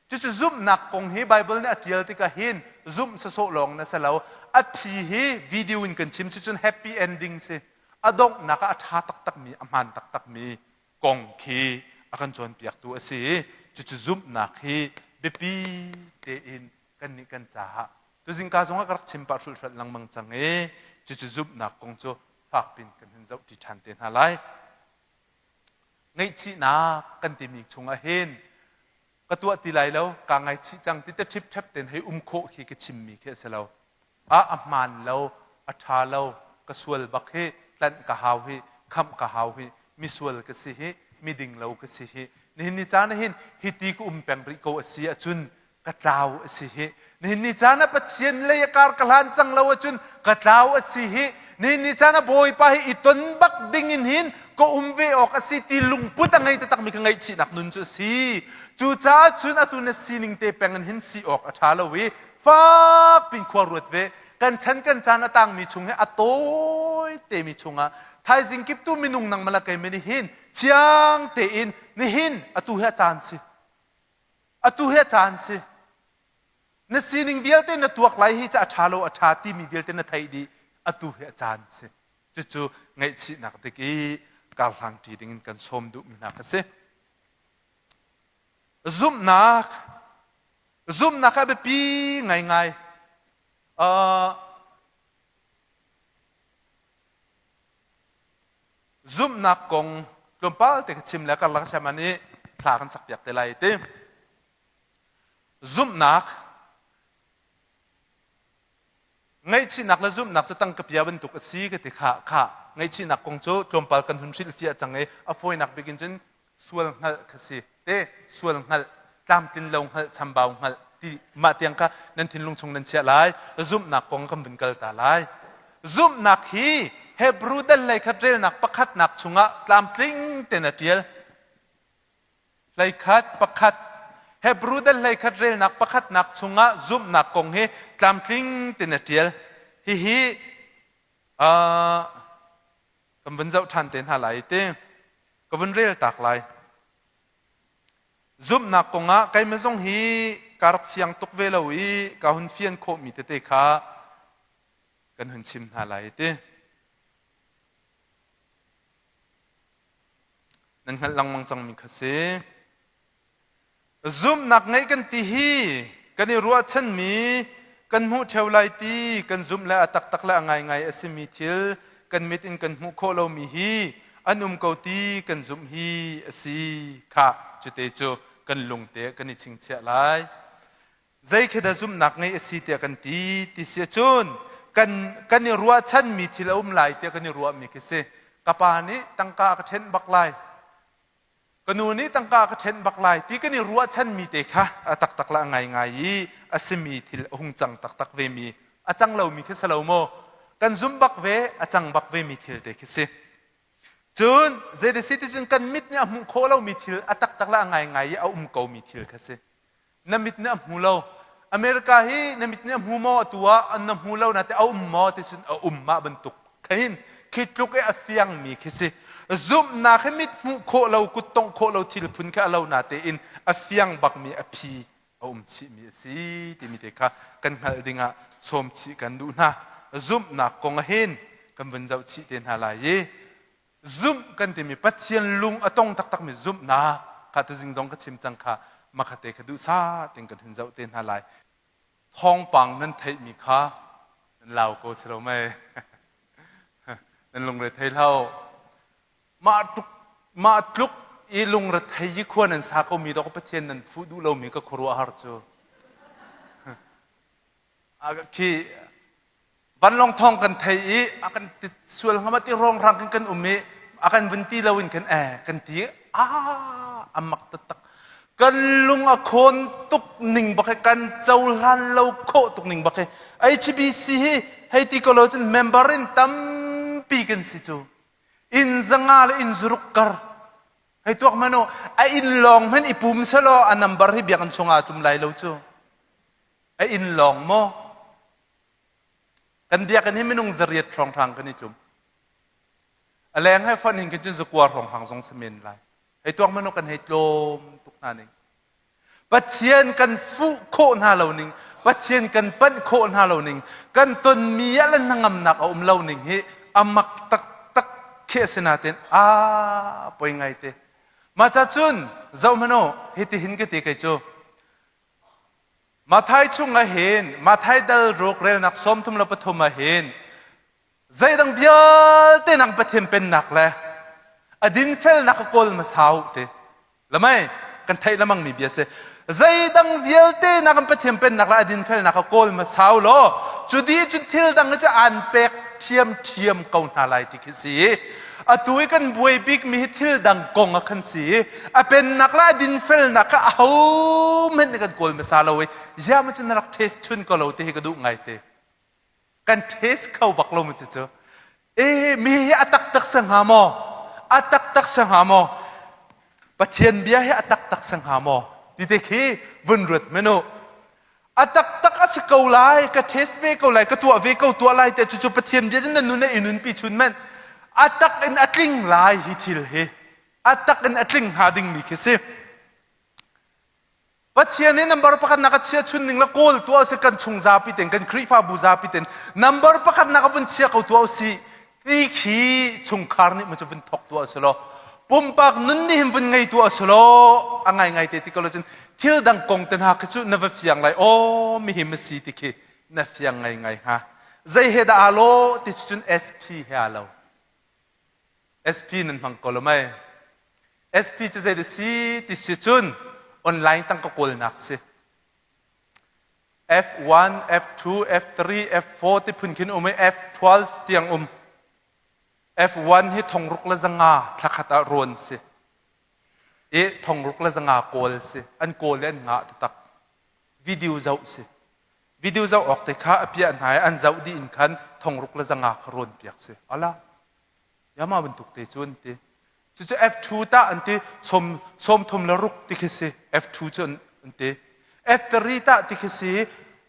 Cucu zumhnak kong hi Bible nih a ṭial tikah hin zumh sawsawh lawng na si lo. A phi hi video in kan chim si cun happy ending si. A donghnak ah a ṭha taktakmi, a hmaan taktakmi. kong khi a kan cawnpiaktu a si i cucu zumhnak hi biapi tein kannih kan caah tuzingka zongah ka rak chim pah hrulhhralh lengmang cang i cucu zumhnak kong cu fakpin kan hun zohṭi ṭhan te hna lai. Ngaihchihnak kan timi chungah hin ka tuah ti lai lo, kaa ngaichih cang ti te ṭhipṭhep tein hei um khawh khi ka chimmi khi a si lo. Ah a hmaan lo, a ṭha lo, ka sual bak hi, tlanh ka hau hi, khamh ka hau hi, misual ka si hi, miding lo ka si hi. Nihin ni caan ah hin hiti ka um peng rih ko a si ahcun ka tlau a si hi. Nihin ni caan ah Pathian lei a kar ka hlan cang lo ahcun ka tlau a si hi. Nihin ni caan ah Bawipa hi i ton bak ding in hin ka um ve awk a si ti lungput a ngei taktakmi ka ngaihchihnak nun cu a si. Cucaah cun atu na sining te peng in hin si awk a ṭha lo i fak pin khua ruat ve. Kan chan kan caan a tangmi chung hi a tawi temi chungah thaizing kip tu minung nang mala kei meni hin fiang tein nihin atu hi a caan si. Atu hi a caan si. Na sining vialte na tuak lai hi ca a ṭha lo a ṭha timi vialte na theih dih. Atu hi a caan si. Cucu ngaihchihnak dik i karhlang ṭi dingin kan sawm duhmi hna kha si. Zumhnak zumhnak a biapi ngaingai. Uh, Zumhnak kong tlawmpal te ka chim le karlak siaman i thla kan sakpiak te lai ti. Zumhnak ngaihchihnak le zumhnak cu tangka pia bantuk a si ka ti kha kha ngaihchihnak kong cu tlawmpal kan hun hrilhfiah cang i a fawinak bik in cun sual hngalh kha si te sual hngalh tlamtlin lo hngalh chambau hngalh ti mah tiang kha nan thinlung chung nan chiah lai zumhnak kong kan vun kal ta lai zumhnak hi Hebrew dal hlei khat relnak pakhatnak chungah tlamtling ten a ṭial hleikhat pakhat Hebrew dal hleikhat relnak pakhatnak chungah zumhnak kong hi tlamtling ten a ṭial hihi uh, kan vun zoh ṭhan te hna lai ti ka vun rel tak lai zumhnak kongah keimah zong hi ka rak fiang tuk ve lo i ka hun fian khawhmi tete kha kan hun chim hna lai ti nan hngalh lengmang cangmi kha si Zumhnak ngeih kan ti hi kan i ruahchanmi kan hmuh ṭheo lai ti kan zumh le a taktak le a ngaingai a simi thil kan mit in kan hmuh khawh lomi hi an um ko ti kan zumh hi a si khah cute cu kan lungte kan i chingchiah lai. Zei khi dah zumhnak ngeih a si tiah kan ti ti si ahcun kan kan i ruahchanmi thil a um lai tiah kan i ruahmi khi si. Ka pa nih tangka a ka ṭhenh bak lai. Ka nu nih tangka ka ṭhenh bak lai ti kan i ruahchanmi te kha a taktak le a ngaingai i a simi thil a hung cang taktak vemi a cang lomi khi si lo maw? Kan zumh bak ve, a cang bak vemi thil te khi si. Cun zei si ti cun kan mit nih a hmuh khawh lomi thil a taktak le a ngaingai i a um komi thil kha si. Na mit nih a hmu lo. America hi na mit nih a hmu maw atu ah na hmu lo na te a um maw ti cun a um mah bantuk khin khi tluk i a fiangmi khi si. Zumhnak hi mit hmuh khawh lo kut tongh khawh lo thil phun khi a lo na tein a fiang bakmi a phi a um chihmi a si timi te kha kan hngalh dingah sawm chih kan duh hna. Zumhnak kong ah hin kan vun zoh chih te hna lai i Zumh kan timi Pathian lung a tong taktakmi zumhnak kha tuzing zong ka chim cang kha makhate kha duhsah tein kan hun zoh te hna lai. Thawngpang nan theihmi kha nan lau ko si lo mei? nan lungre thei hlah Mah tluk mah tluk i lungre thei i khua nan sa komi dawk Pathian nan fuh duh lomi ka khuaruahhar cu. Khi vanlawng thawng kan thei i a kan ti sual hnga ma ti rongrang kan kan um i a kan vun ti lo in kan eh kan ti a a mak taktak kan lung a khawn tuk ning bak hi kan cohlan lo khawh tuk ning bak hi HBC hi hei ti ko lo cun member in tampi kan si cu inn zanga le inn zuruk kar hei tuak hmanh u a inn lawng hmanh i pum selaw a number hi biakinn chungah a tlum lai lo cu a inn lawng maw Kan biakinn hi minung zariat hrawnghrang kan i tlum. A leng he fonh hin khin cun zakua hrawnghrang zong si men lai. Hei tuak manu kan hei tlawm tuk hna ning. Pathian kan fuh khawh hna lo ning, Pathian kan panh khawh hna lo ning, kan tonmi ah le hnangamnak a um lo ning hi a mak taktak khi a si nain a poi ngai te. Mah ca cun zoh hmanh u, hitihin ka ti kei cu. Matthai chung ah hin Matthai dal ruk relnak 33 ah hin zeidang vialte nang Pathian pennak le a dinfelnak ka kawl hmasa u ti. Lamai kan theih lamang mi bia si. Zeidang vialte na kan Pathian pennak le a dinfelnak ka kawl hmasa u law cu di cu thil dang cu aan pek ṭhiamṭhiam ko hna lai ti khi si. Atu i kan buai bikmi hi thil dang kong ah khan si. A pennak le a dinfelnak kha ahohmanh nih kan kawl hmasa lo i ziah maw cu na rak taste chun ko lo ti hi ka duh ngai te. Kan taste kho bak lo mu cucu. Eh, mi hi a taktak si hnga maw? A taktak si hnga maw? Pathian bia hi a taktak si hnga maw? Ti te khi vun ruat men u. A taktak a si ko lai, ka test ve ko lai, ka tuah ve ko tuah lai te cucu Pathian bia cun na nun i nunpi chun men. A tak in a tling lai hi thil hi. A tak in a tling hnga dingmi khi si. Pathian nih number pakhat nak a chia chun ning la kawl tuah si kan chung zapi ten kan Khrihfabu zapi ten number pakhat nak a vun chia ko tuah si ti khi chungkhar nih mu cu vun thok tuah si law pumpak nun nih hin vun ngei tuah si law a ngai ngai te ti ko lo cun thil dang kong te hna khi cu na va fiang lai aw mi hi ma si ti khi na fiang ngai ngai hnga zei he dah aa lo ti cu cun SP he aa lo SP nan hmang ko lo mei SP cu zei dah si ti si cun online tangka kawlnak si F1, F2, F3, F4 ti phun khin um i F12 tiang um. F1 hi thongruk le zanga thlakhat ah rawn si. I thongruk le zanga kawl si. An kawl i an ngah taktak. Video zoh si. Video zoh awk te kha a piah hna i an zoh dih in khan thongruk le zanga kha rawn piak si. Ala. Yama bantuk te cu an ti. Cucu F2 tah an ti sawm sawm thum le ruk ti khi si F2 cu an, an ti. F3 tah ti khi si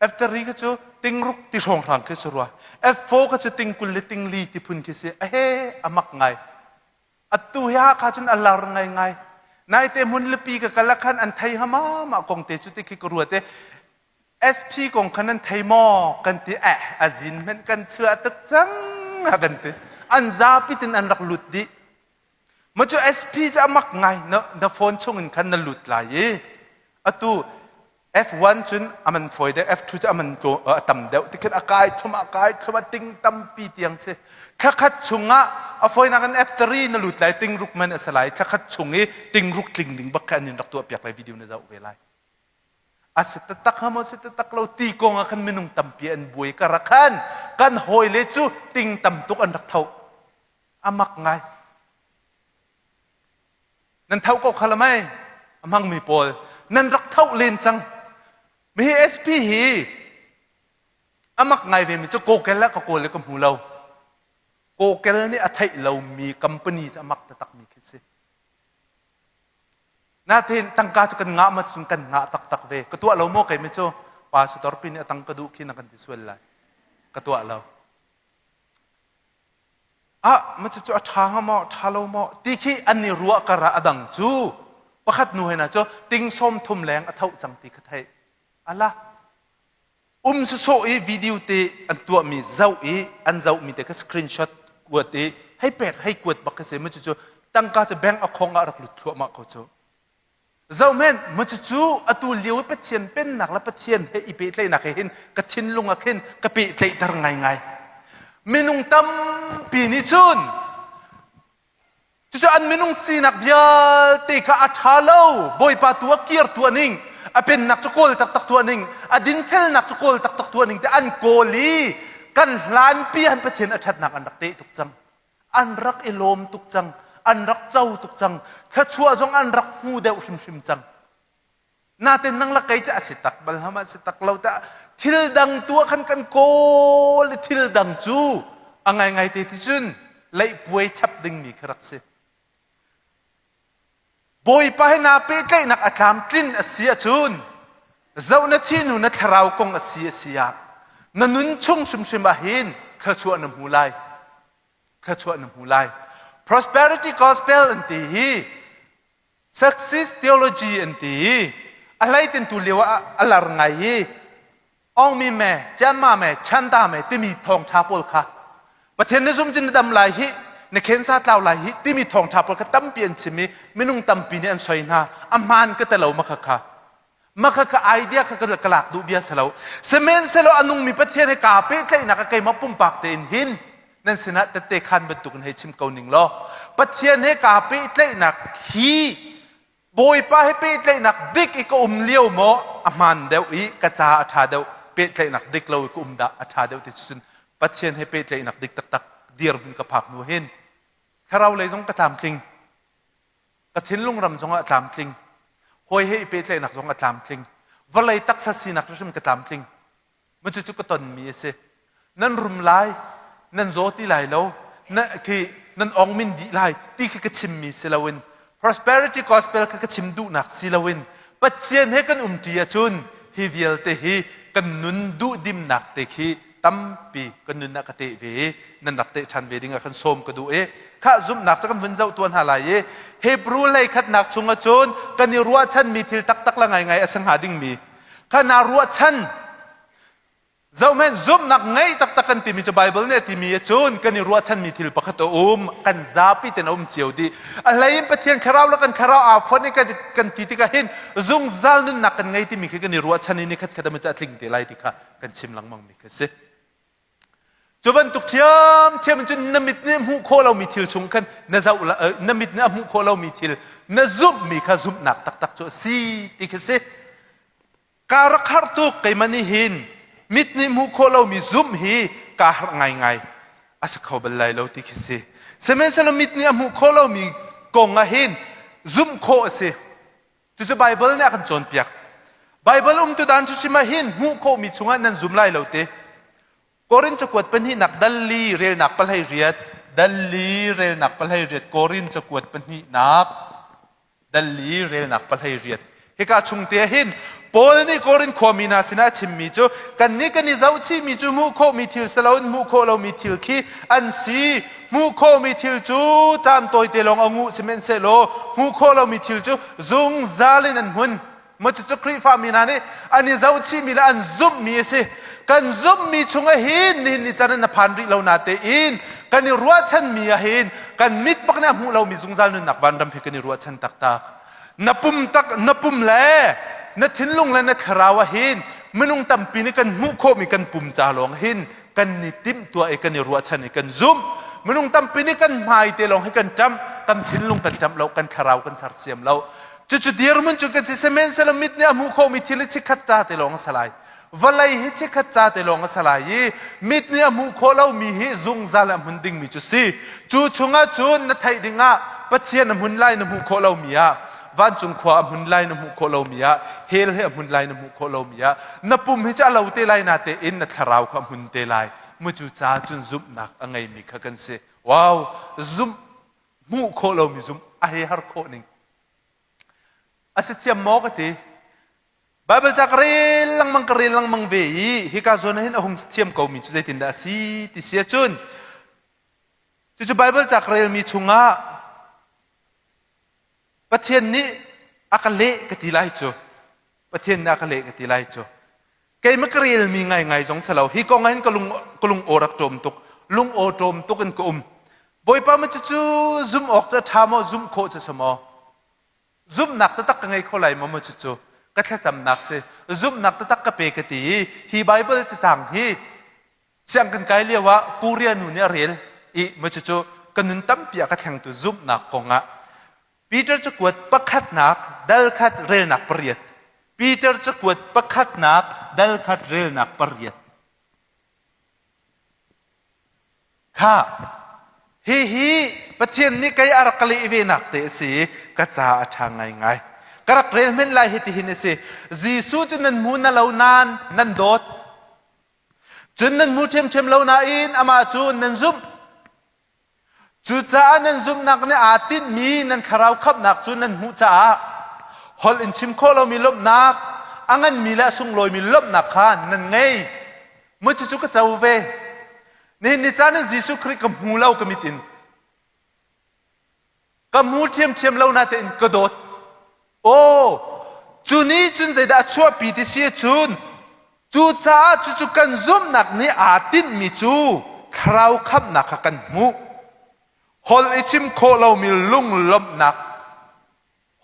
F3 khi cu tingruk ti hrawnghrang khi si rua. F4 kha cu ting 20 le ting 4 ti phun khi si. A he a mak ngai. Atu hi Hakha cun a lar ngaingai. Naite hmunlipi ka kal ah khan an thei hama mah kong te cu ti khi ka ruat i SP kong kha nan thei maw? Kan ti. Eh, a zin hmanh kan chuah tuk cang a kan ti. An zapi tin an rak lut dih. Ma cu SP cu a mak ngai. Na, na phone chung in khan na lut lai i atu F1 cun a man fawi deuh, F2 cu a man a tam deuh. Tikhin a kai thlum a kai thlum a ting tampi tiang si. Thlakhat chungah a fawinak in F3 na lut lai, ting ruk man a si lai. Thlakhat chung i ting ruk tling ding bak kha an in rak tuah piak lai video na zoh ve lai. A si taktak hnga maw si taktak lo ti kong ah khan minung tampi an buai ka rak khan kan hawile cu ting tam tuk an rak tho. A mak ngai. Nan tho ko kha lamai a hmangmi pawl nan rak tho len cang. Mi hi SP hi a mak ngai ve mi cu Google ah ka kawl le ka hmu lo. Google nih a theih lomi company cu a mak taktak mi khi si. Natin tangka cu kan ngah ma cun kan ngah taktak ve. Ka tuah lo maw keimi cu pastor pi nih a tang ka duh khi na kan ti sual lai. Ka tuah lo. Ah, ma cu a ṭha hnga maw, ṭha lo maw ti khi an i ruah kar ah a dang cu pakhat nu he na cu ting 30 leng a tho cang ti kha theih. Ala, um sawsawh i video te an tuahmi zoh i an zohmi te kha screenshot kuat i hei pek hei kuat bak khi si mu cucu tangka cu bank a khong ah rak lut thluahmah ko cu zohmen mu cucu atu lio i Pathian pennak le Pathian he i pehtlaihnak he hin ka thinlung ah khin ka pehtlaihter ngaingai minung tampi nih cun Cucu an minung sinak vialte kha a ṭha lo. Bawipa tu a kir tuah ning, a pennak cu kawl taktak tuah ning, a dinfelnak cu kawl taktak tuah ning te an kawl i kan hlanpi han Pathian a ṭhatnak an rak teh tuk cang. An rak i lawm tuk cang. An rak co tuk cang. Thluachuah zong an rak hmu deuh hrimhrim cang. Natin nang la kei cu a si tak bal hama si tak lo ta thil dang tu ah khan kan kawl i thil dang cu a ngaingai te ti cun leihpuai chap dingmi kha rak si. Bawipa he naa pehtlaihnak a tlamtlin a si ahcun zoh na thinu na thlarau kong a si a si ah na nun chung hrimhrim ah hin thluachuah na hmu lai. Thluachuah na hmu lai. Prosperity gospel an ti hi Sexist theology an ti i a hleitin tu lio ah a lar ngai i Ongmi me, Cianma me, Chanda me timi thawngṭha pawl kha Pathian na zum cun na dam lai hi. Na khensa tlau lai hi timi thawngṭha pawl kha tampi an chim i minung tampi nih an soi hna. A hmaan ka ti lo ma khakha. Ma khakha idea kha ka lak duh bia si lo. Sihmanhsehlaw a nungmi Pathian he kaa pehtlaihnak ah keimah pumpak tein hin nan sinah tette khan bantukin hei chim ko ning law Pathian he kaa pehtlaihnak hi Bawipa he pehtlaihnak dik i ka um lio maw a hmaan deuh i ka ca a ṭha deuh pehtlaihnak dik lo i ka um dah a ṭha deuh ti cun Pathian he pehtlaihnak dik taktak dirhmun ka phak hnu hin thlarau lei zong ka tlamtling ka thinlung ram zong ah tlamtling hawi he i pehtlaihnak zong a tlamtling vawlei taksa sinak hrim ka tlamtling Mun cucu ka tonmi a si. Nan rum lai, nan zaw ti lai lo, na, khi nan ong min dih lai ti khi ka chimmi si loin prosperity gospel kha ka chim duhnak si loin Pathian he kan umṭi ahcun hi vialte hi kan nun duhdimnak te khi tampi kan nun ah ka teh ve i nan rak teh ṭhan ve ding ah khan sawm ka duh i khah zumhnak cu kan vun zoh tuan hna lai i Hebrew hlei khatnak chung ahcun kan i ruahchanmi thil taktak la ngaingai a si hnga dingmi kha naa ruahchan zohhmanh zumhnak ngei taktak kan timi cu Bible nih a timi cun kan i ruahchanmi thil pakhat a um kan zapi ten a um cio dih a hlei in Pathian thlarau le kan thlarau aa fonh i kan ti tikah hin zungzal nunnak kan ngei timi khi kan i ruahchan i ni khat khat a tling te lai ti kha kan chim lengmang mi kha si Cu bantuk ṭhiamṭhiam in cun na mit nih hmuh khawh lomi thil chung khan na zoh na mit nih a hmuh khawh lomi thil na zumhmi kha zumhnak taktak cu a si ti khi si. Kaa rak harh tuk keimah nih hin mit nih hmuh khawh lomi zumh hi kaa harh ngaingai a si kho bal lai lo ti khi si. Sihmanhsehlaw mit nih a hmuh khawh lomi kong ah hin zumh khawh a si. Cucu Baibal nih a kan cawnpiak. Baibal umtu dan hrimhrim ah hin hmuh khawhmi chungah nan zum lai lo te. Korin cakuat pahnihnak dal li relnak pahlei riat, dal li relnak pahlei riat, Korin cakuat pahnihnak dal li relnak pahlei riat. Hika chung te hin Paul nih Korin khuami hna sinah a chimmi cu kannih kan i zohchihmi cu hmuh khawhmi thil si loin hmuh khawh lomi thil khi an si. Hmuh khawhmi thil cu caan tawite lawng a nguh sihmanhsehlaw hmuh khawh lomi thil cu zungzal in an hmun. Maw cucu Khrihfami hna nih an i zohchihmi le an zumhmi a si. Kan zumhmi chungah hin nihin ni can in na phan rih lo natein kan i ruahchanmi ah hin kan mit bak nih a hmuh lomi zungzal nunnak vanram hi kan i ruahchan taktak. Na pum tak na pum le na thinlung le na thlarau ah hin minung tampi nih kan hmuh khawhmi kan pum ca lawng hin kan ni timhtuah i kan i ruahchan i kan zumh minung tampi nih kan hmai te lawng hi kan ṭamh kan thinlung kan ṭamh lo kan thlarau kan sersiam lo cucu dirhmun cu kan si sihmanhsehlaw mit nih a hmuh khawhmi thil hi chikkhat ca te lawng a si lai vawlei hi chikkhat ca te lawng a si lai i mit nih a hmuh khawh lomi hi zungzal a hmun dingmi cu si cu chungah cun na theih dingah Pathian a hmun lai na hmuh khawh lomi ah vancung khua a hmun lai na hmuh khawh lomi ah hell he a hmun lai na hmuh khawh lomi ah na pum hi cu a lo te lai na te in na thlarau kha a hmun te lai mu cu ca cun zumhnak a ngeimi kha kan si wow zumh hmuh khawh lomi zumh a he har khawh ning a si thiam maw ka ti Bible ca ka rel lengmang ka rel lengmang ve i hika zawn ah hin a hung thiam ko mi cu zeitindah a si ti si ahcun cucu Bible ca ka relmi chungah Pathian nih a ka leh ka ti lai cu. Pathian nih a ka leh ka ti lai cu. Keimah ka relmi ngaingai zong si lo. Hi kong ah hin ka lung, ka lung aw rak ṭawm tuk. Lung aw ṭawm tuk in ka um. Bawipa ma cucu zumh awk cu a ṭha maw, zumh khawh cu si maw? Zumhnak taktak ka ngei kho lai maw maw cucu? Ka thlacamnak si. Zumhnak taktak ka pe ka ti i hi Bible cacang hi Siang kan kai lio ah Korea nu nih a rel i maw cucu ka nun tampi a ka thlengtu zumhnak kong ah Peter cakuat pakhatnak dal khat relnak pariat. Peter cakuat pakhatnak dal khat relnak pariat. Kha hihi Pathian nih kei a rak ka leh ve nak te a si i ka ca a ṭha ngaingai. Ka rak rel hmenh lai hi tihin a si. Jesuh cu nan hmu na lo nain nan dawt. Cun nan hmu ṭhiamṭhiam lo nain amah cu nan zumh. Cucaah nan zumhnak nih aa tinhmi nan thlarau khamhnak cu nan hmuh caah holh in chim khawh lomi lawmhnak, a nganmi le a sunglawimi lawmhnak kha nan ngei. Mu cucu ka co ve. Nihin ni caan in Jesuh Khrih ka hmu lo ka mit in. Ka hmu ṭhiamṭhiam lo natein ka dawt. Aw, cu nih cun zeidah a chuahpi ti si ahcun cucaah cucu kan zumhnak nih aa tinhmi cu thlarau khamhnak kha kan hmuh. Holh i chim khawh lomi lunglawmhnak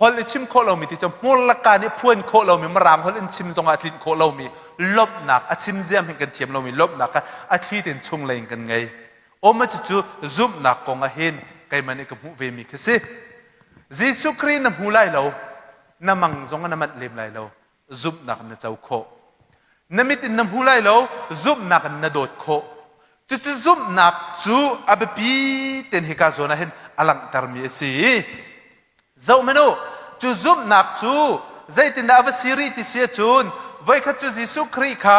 holh i chim khawh lomi ti cu hmur le ka nih phuan khawh lomi mirang holh in chim zongah tlinh khawh lomi lawmhnak a chim ziam hin kan thiam lomi lawmhnak kha a thli tein chunglei in kan ngei. Awma cucu zumhnak kong ah hin keimah nih ka hmuh vemi khi si. Jesuh Khrih na hmu lai lo, na mang zong na manh lem lai lo, zumhnak in na co khawh. Na mit in na hmu lai lo, zumhnak in na dawt khawh. Cucu zumhnak cu a biapi ten hika zawn ah hin a langhtermi a si. Zoh hmanh u, cu zumhnak cu zeitindah a va si rih ti si ahcun voikhat cu Jesuh Khrih kha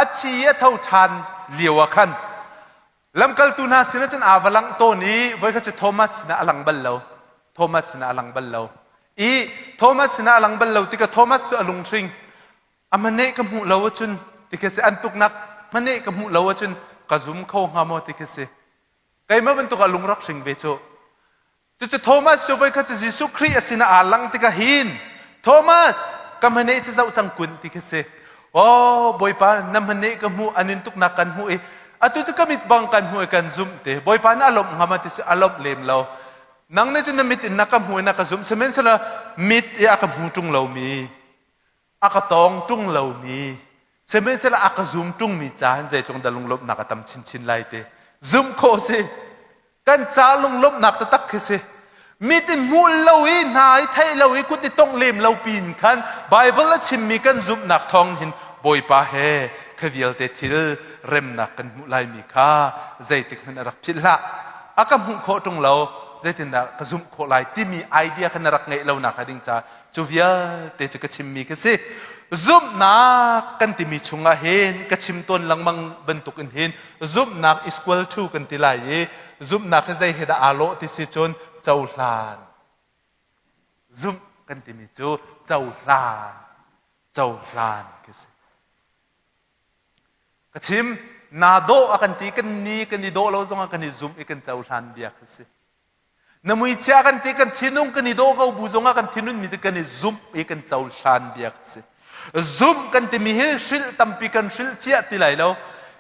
a thi i a tho ṭhan lio ah khan lamkaltu hna sinah cun aa va langh tawn i voikhat cu Thomas sinah a lang bal lo. Thomas sinah a lang bal lo. I Thomas sinah a lang bal lo tikah Thomas cu a lunghring. A hmaneh ka hmuh lo ahcun ti khi si an tuknak hmaneh ka hmuh lo ahcun ka zum kho hnga maw ti khi si. Keimah bantuk ah lung rak hring ve cu. Cucu Thomas cu voikhat cu Jesuh Khrih a sinah aa lang tikah hin Thomas ka hmaneh cu zoh cang kun ti khi si. Oh Bawipa na hmaneh ka hmuh an in tuknak kan hmuh i atu cu ka mit bang kan hmuh i kan zumh te. Bawipa nih a lawmh hnga ma ti cu a lawmh lem lo. Nang nih cun na mit in na ka hmuh i na ka zumh sihmanhsehlaw mit i a ka hmu ṭung lomi a ka tawng ṭung lomi sihmanhsehlaw a ka zum ṭungmi ca hin zeitluk dah lunglawmhnak a tam chinchin lai ti zumh khawh si kan ca lunglawmhnak taktak khi si mit in hmuh lo i hna i theih lo i kut i tongh lem lo pin khan Bible a chimmi kan zumhnak thawng hin Bawipa he kha vialte thil remnak kan hmuh laimi kha zeitik hmanh a rak philh hlah a ka hmuh khawh ṭung lo zeitindah ka zumh khawh lai timi idea kha na rak ngeih lo nak ding ca Cu vialte cu ka chimmi ka si. Zumhnak kan timi chungah hin ka chim tawn lengmang bantuk in hin zumhnak is equal to kan ti lai i zumhnak hi zei he dah aa lawh ti si cun cohlan. Zumh kan timi cu cohlan, cohlan khi si. Ka chim, naa dawh a kan ti, kan ni kan i dawh lo zongah kan i zumh i kan cohlan bia khi si. Na muichia kan ti kan thinung kan i dawh ko bu zongah kan thinun mi cu kan i zumh i kan cohlan bia a si. Zumh kan timi hi hrilh tampi kan hrilh fiah ti lai lo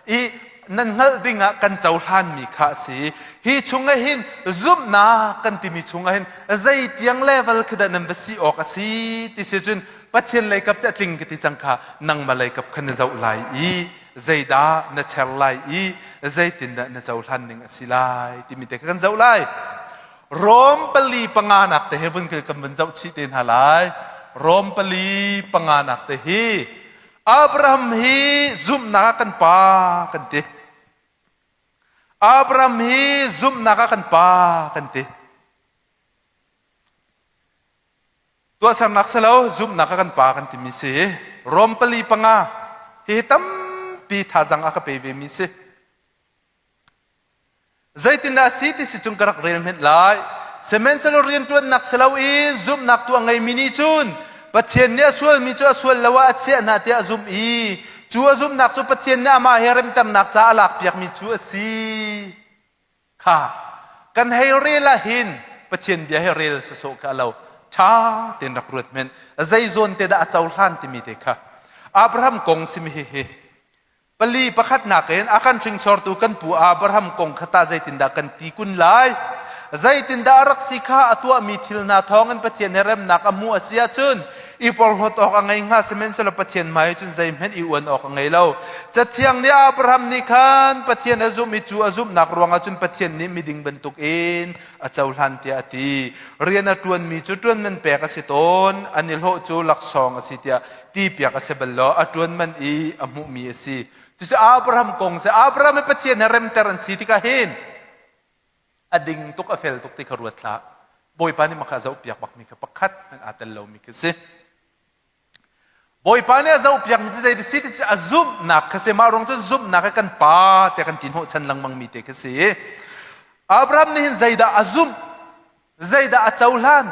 i nan hngalh ding ah kan cohlan mi kha a si. Hi chungah hin zumhnak kan timi chungah hin zei tiang level khi dah nan va si awk a si ti si cun Pathian lei kap cu a tling ka ti cang kha nangmah lei kap kha na zoh lai i zeidah na cher lai i zeitindah na cohlan ning a si lai timi te kha kan zoh lai. Rom pali panganak te hi vun kan vun zoh chih te hna lai. Rom pali panganak te hi Abraham hi zumhnak ah kan pa kan ti. Abraham hi zumhnak ah kan pa kan ti. Tuahsernak si lo, zumhnak a kan pa kan timi si. Rom pali panga hihi tampi thazang a ka pe ve mi si. Zeitindah a si ti si cung ka rak rel hmenh lai. Sihmanhsehlaw rianṭuannak si loin zumhnak tu a ngeimi nih cun Pathian nih a sualmi cu a sual lo ah a chiah hna tiah a zumh i cu a zumhnak cu Pathian nih amah he remternak caah a lakpiakmi cu a si. Kha kan hei rel ah hin Pathian bia hi rel sawsawh kha a lo. Ṭha tein rak ruat men. Zei zawn te dah a cohlan timi te kha. Abraham kong simi hihi pali pakhatnak in a kan hringsortu kan pu Abraham kong kha tah zeitindah kan ti kun lai? Zeitindah a rak si kha a tuahmi thil hna thawngin Pathian he remnak a hmuh a si ahcun i porhlawt awk a ngei hnga sihmanhsehlaw Pathian hmai cun zeihmanh i uan awk a ngei lo. Cathiang nih Abraham nih khan Pathian a zumh i cu a zumhnak ruangah cun Pathian nih miding bantukin a cohlan tiah a ti. Rian a ṭuanmi cu ṭuan man pek a si tawn, an i hlawh cu laksawng a si tiah tipiak a si bal lo, a ṭuan man i a hmuhmi a si. Cucu Abraham kong si. Abraham hi Pathian he remter an si tikah hin a ding tuk a fel tuk ti kha ruat hlah. Bawipa nih mah kha a zohpiak bakmi kha pakhat hmanh aa tel lomi khi si. Bawipa nih a zohpiakmi cu zei si ti cu a zumhnak kha si. Mah ruang cu zumhnak hi kan pa tiah kan ti hnawhchan lengmangmi te kha si. Abraham nih hin zeidah a zumh? Zeidah a cohlan?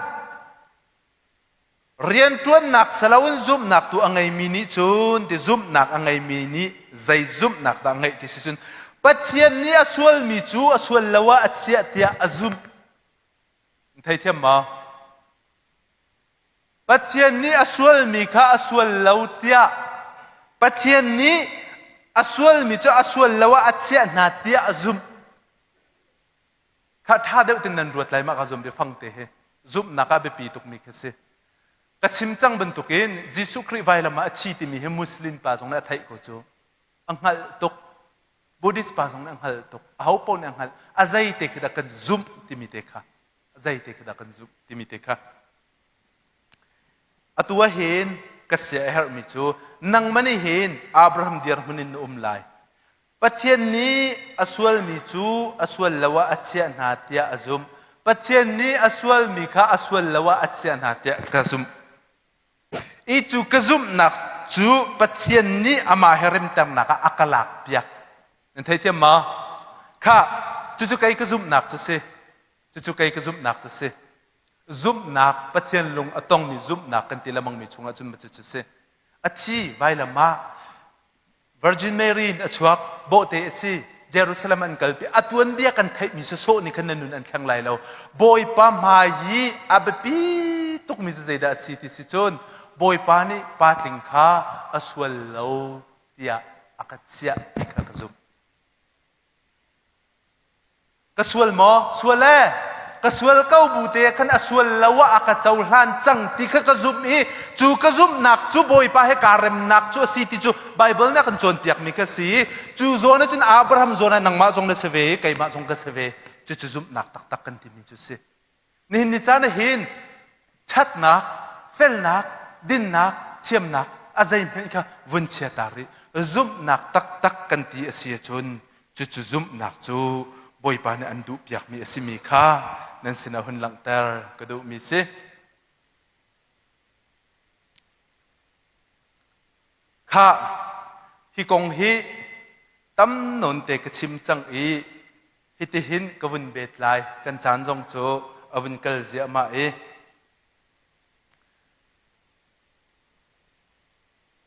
Rianṭuannak saloin zumhnak tu a ngeimi nih cun ti zumhnak a ngeimi nih zei zumhnak dah a ngeih ti si cun Pathian nih a sualmi cu a sual lo ah a chiah tiah a zumh. Theithiam maw? Pathian nih a sualmi kha a sual lo tiah Pathian nih a sualmi cu a sual lo ah a chiah hna tiah a zumh. Kha ṭha deuh tin nan ruat lai mah ka zuam biafang te hi zumhnak ah biapi tukmi khi si. Ka chim cang bantukin Jesuh Khrih vailam ah a thi timi hi Muslim pa zong nih a theih ko cu. A hngalh tuk. Buddhist pa zong nih a hngalh tuk. Aho paoh nih a hngalh. A zei te khi dah kan zumh timi te kha. A zei te khi dah kan zumh timi te kha. Atu ah hin ka sia a herhmi cu nangmah nih hin Abraham dirhmun in na um lai. Pathian nih a sualmi cu a sual lo ah a chiah hna tiah a zumh. Pathian nih a sualmi kha a sual lo ah a chiah hna tiah ka zumh. I cu ka zumhnak cu Pathian nih amah he remternak ah a ka lakpiak. Nan theithiam maw? Kha, cucu kei ka zumhnak cu si. Cucu kei ka zumhnak cu si. Zumhnak, Pathian lung a tongmi zumhnak kan ti lengmangmi chungah cun cucu si. A thi vailam ah Virgin Mary in a chuak, bawhte a si. Jerusalem an kalpi. A tuanbia kan theihmi sawsawh nih khan na nun an thleng lai lo. Bawipa hmai i a biapi tukmi cu zeidah a si ti si cun Bawipa nih pa tling kha a sual lo tiah a ka chiah ti kha ka zumh. Ka sual maw? Sual e! Ka sual ko bu te khan a sual lo ah a ka cohlan cang ti kha ka zumh i cu ka zumhnak cu Bawipa he kaa remnak cu a si ti cu Baibal nih a kan cawnpiakmi kha si. Cu zawn ah cun Abraham zawn ah nangmah zong na si ve i keimah zong ka si ve. Cucu zumhnak taktak kan timi cu a si. Nihin ni caan ah hin ṭhatnak, felnak, dinnak, thiamnak a zeihmanh kha vun chia ta rih. Zumhnak taktak kan ti a si ahcun cucu zumhnak cu Bawipa nih an duhpiakmi a simi kha nan sinah hun langhter ka duhmi si. Khah, hi kong hi tam nawn te ka chim cang i hitihin ka vun bet lai. Kan caan zong cu a vun kal ziahmah i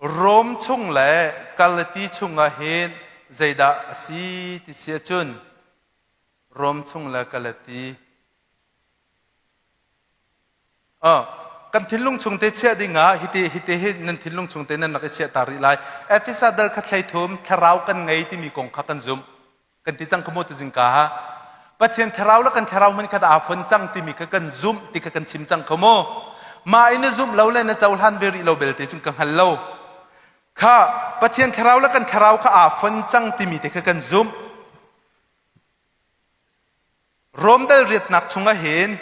Rom chung le Galati chungah hin zeidah a si ti si ahcun Rom chung le Galati Kan thinlung chung te chiah ding ah hiti hiti hi nan thinlung chung te nan rak i chiah ta rih lai. Efesa dal khat hlei thum thlarau kan ngei timi kong kha kan zumh. Kan ti cang khamu tu zingka ha. Pathian thlarau le kan thlarau hman khat aa fon cang timi kha kan zumh ti kha kan chim cang khamu. Mah in na zumh lo le na cohlan ve rih lo belte cun ka hngal lo. Kha Pathian thlarau le kan thlarau kha aa fon cang timi te kha kan zumh. Rom dal riatnak chungah hin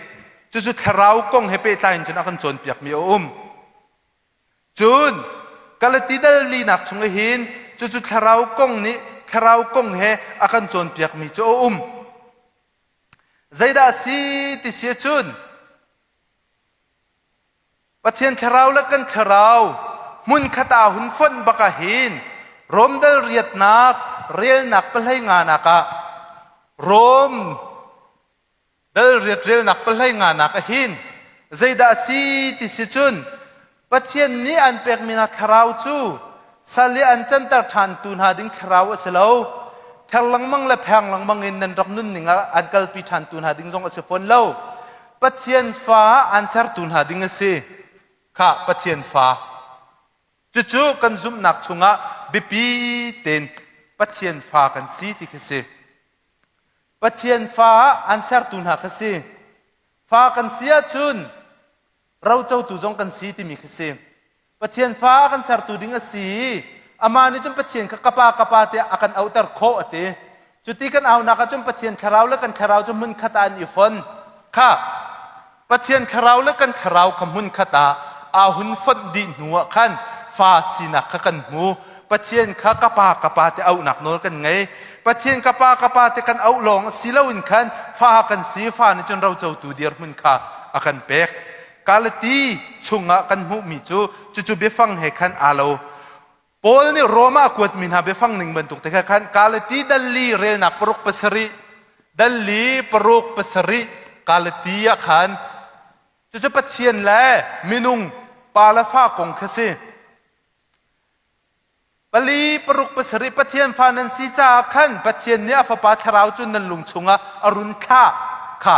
cucu thlarau kong he pehtlai in cun a kan cawnpiakmi a um. Cun Galati dal linak chungah hin cucu thlarau kong nih thlarau kong he a kan cawnpiakmi cu a um. Zeidah a si ti si ahcun Pathian thlarau le kan thlarau hmunkhat ah hun fonh bak ah hin Rom dal riatnak relnak pahlei nganak ah Rom dal riat relnak pahlei nganak ah hin zeidah a si ti si cun Pathian nih an pekmi hna thlarau cu sal i an canter ṭhantu hna ding thlarau a si lo. Ther lengmang le pheng lengmang in nan rak nunning ah an kalpi ṭhantu hna ding zong a si fawn lo. Pathian fa an sertu hna ding a si. Khah, Pathian fa. Cucu kan zumhnak chungah biapi tein Pathian fa kan si ti khi si. Pathian fa an sertu hna kha si. Fa kan si ahcun rocotu zong kan si timi khi si. Pathian fa a kan sertu ding a si i amah nih cun Pathian kha ka pa ka pa tiah a kan auhter khawh a ti. Cuti kan aunak ahcun Pathian thlarau le kan thlarau cu hmunkhat ah an i fon. Kha Pathian thlarau le kan thlarau kha hmunkhat ah aa hun fonh dih hnu ah khan fa sinak kha kan hmu. Pathian kha ka pa ka pa ti auhnak nawl kan ngei. Pathian ka pa ka pa ti kan auh lawng si loin khan fa kan si fa nih cun rocotu dirhmun kha a kan pek. Galati chungah kan hmuhmi cu cucu biafang he khan aa lo. Paul nih Rome ah a kuatmi hna biafang ning bantuk te kha khan Galati dalli relnak paruk pasarih dalli paruk pasarih Galati ah khan cucu Pathian le minung pa le fa kong kha si. Pali paruk pasarih Pathian fa nan si caah khan Pathian nih a Fapa Thlarau cu nan lung chungah a run thlah kha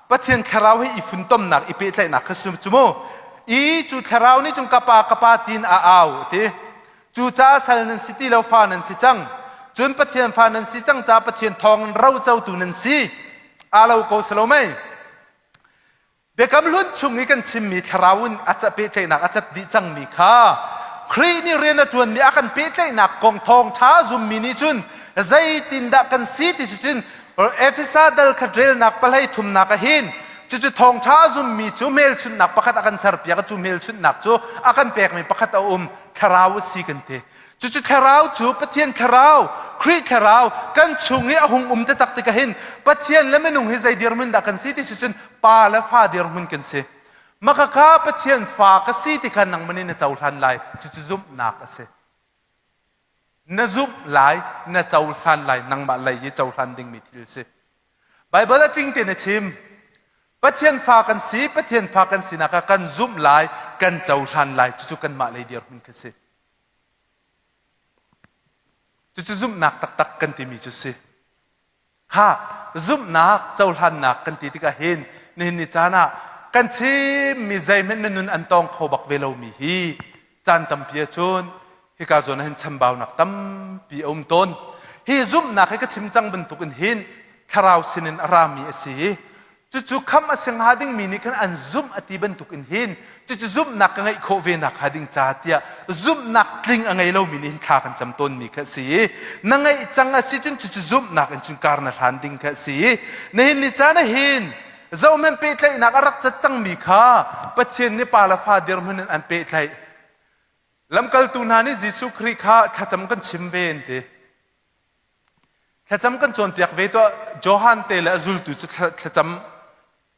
Pathian Thlarau he i funtomnak i pehtlaihnak kha si cu mu. I cu Thlarau nih cun ka pa ka pa tiin a au a ti. Cucaah sal nan si ti lo fa nan si cang. Cun Pathian fa nan si cang caah Pathian thawng in rocotu nan si. Aa lo ko si lo mei? Biakam Hlun chung i kan chimmi thlarau in a pehtlaihnak a cat dih cangmi kha Khrih nih rian a ṭuanmi a kan pehtlaihnak kong thawngṭha zummi nih cun zeitindah kan si ti cu cun Efesa dal khat relnak pahlei thumnak ah hin cucu thawngṭha a zummi cu hmelchunhnak pakhat a kan serpiak cu hmelchunhnak cu a kan pekmi pakhat a um thlarau a si kan ti. Cucu thlarau cu Pathian thlarau, Khrih thlarau kan chung i a hung um taktak tikah hin Pathian le minung hi zei dirhmun dah kan si ti si cun pa le fa dirhmun kan si. Makaka Pathian fa ka si ti kha nangmah nih na cohlan lai. Cucu zumhnak a si. Na zumh lai, na cohlan lai, nangmah lei i cohlan dingmi thil si. Baibal a tling tein a chim. Pathian fa kan si, Pathian fa kan sinak ah kan zumh lai, kan cohlan lai. Cucu kanmah lei dirhmun kha si. Cucu zumhnak taktak kan timi cu si. Ha, zumhnak cohlannak kan ti tikah hin nihin ni caan ah kan chimmi zeihmanh na nun an tawng kho bak ve lomi hi caan tampi ahcun hika zawn ah hin chambaunak tampi a um tawn. Hi zumhnak hi ka chim cang bantukin hin thlarau sinin a rami a si i Cucu khamh a si hnga dingmi nih khan an zumh a ti bantukin hin cucu zumhnak ka ngeih khawh ve nak hnga ding ca tiah zumhnak tling a ngei lomi nih hin thla kan cam tawnmi kha a si i na ngeih cang a si cun cucu zumhnak in cun kar na hlan ding kha a si i nihin ni caan ah hin zohhmanh pehtlaihnak a rak cat cangmi kha Pathian nih pa le fa dirhmun in an pehtlaih. Lamkaltu hna nih Jesuh Khrih kha thlacam kan chim ve an ti. Thlacam kan cawnpiak ve tuah. Johan te le a zultu cu thlacam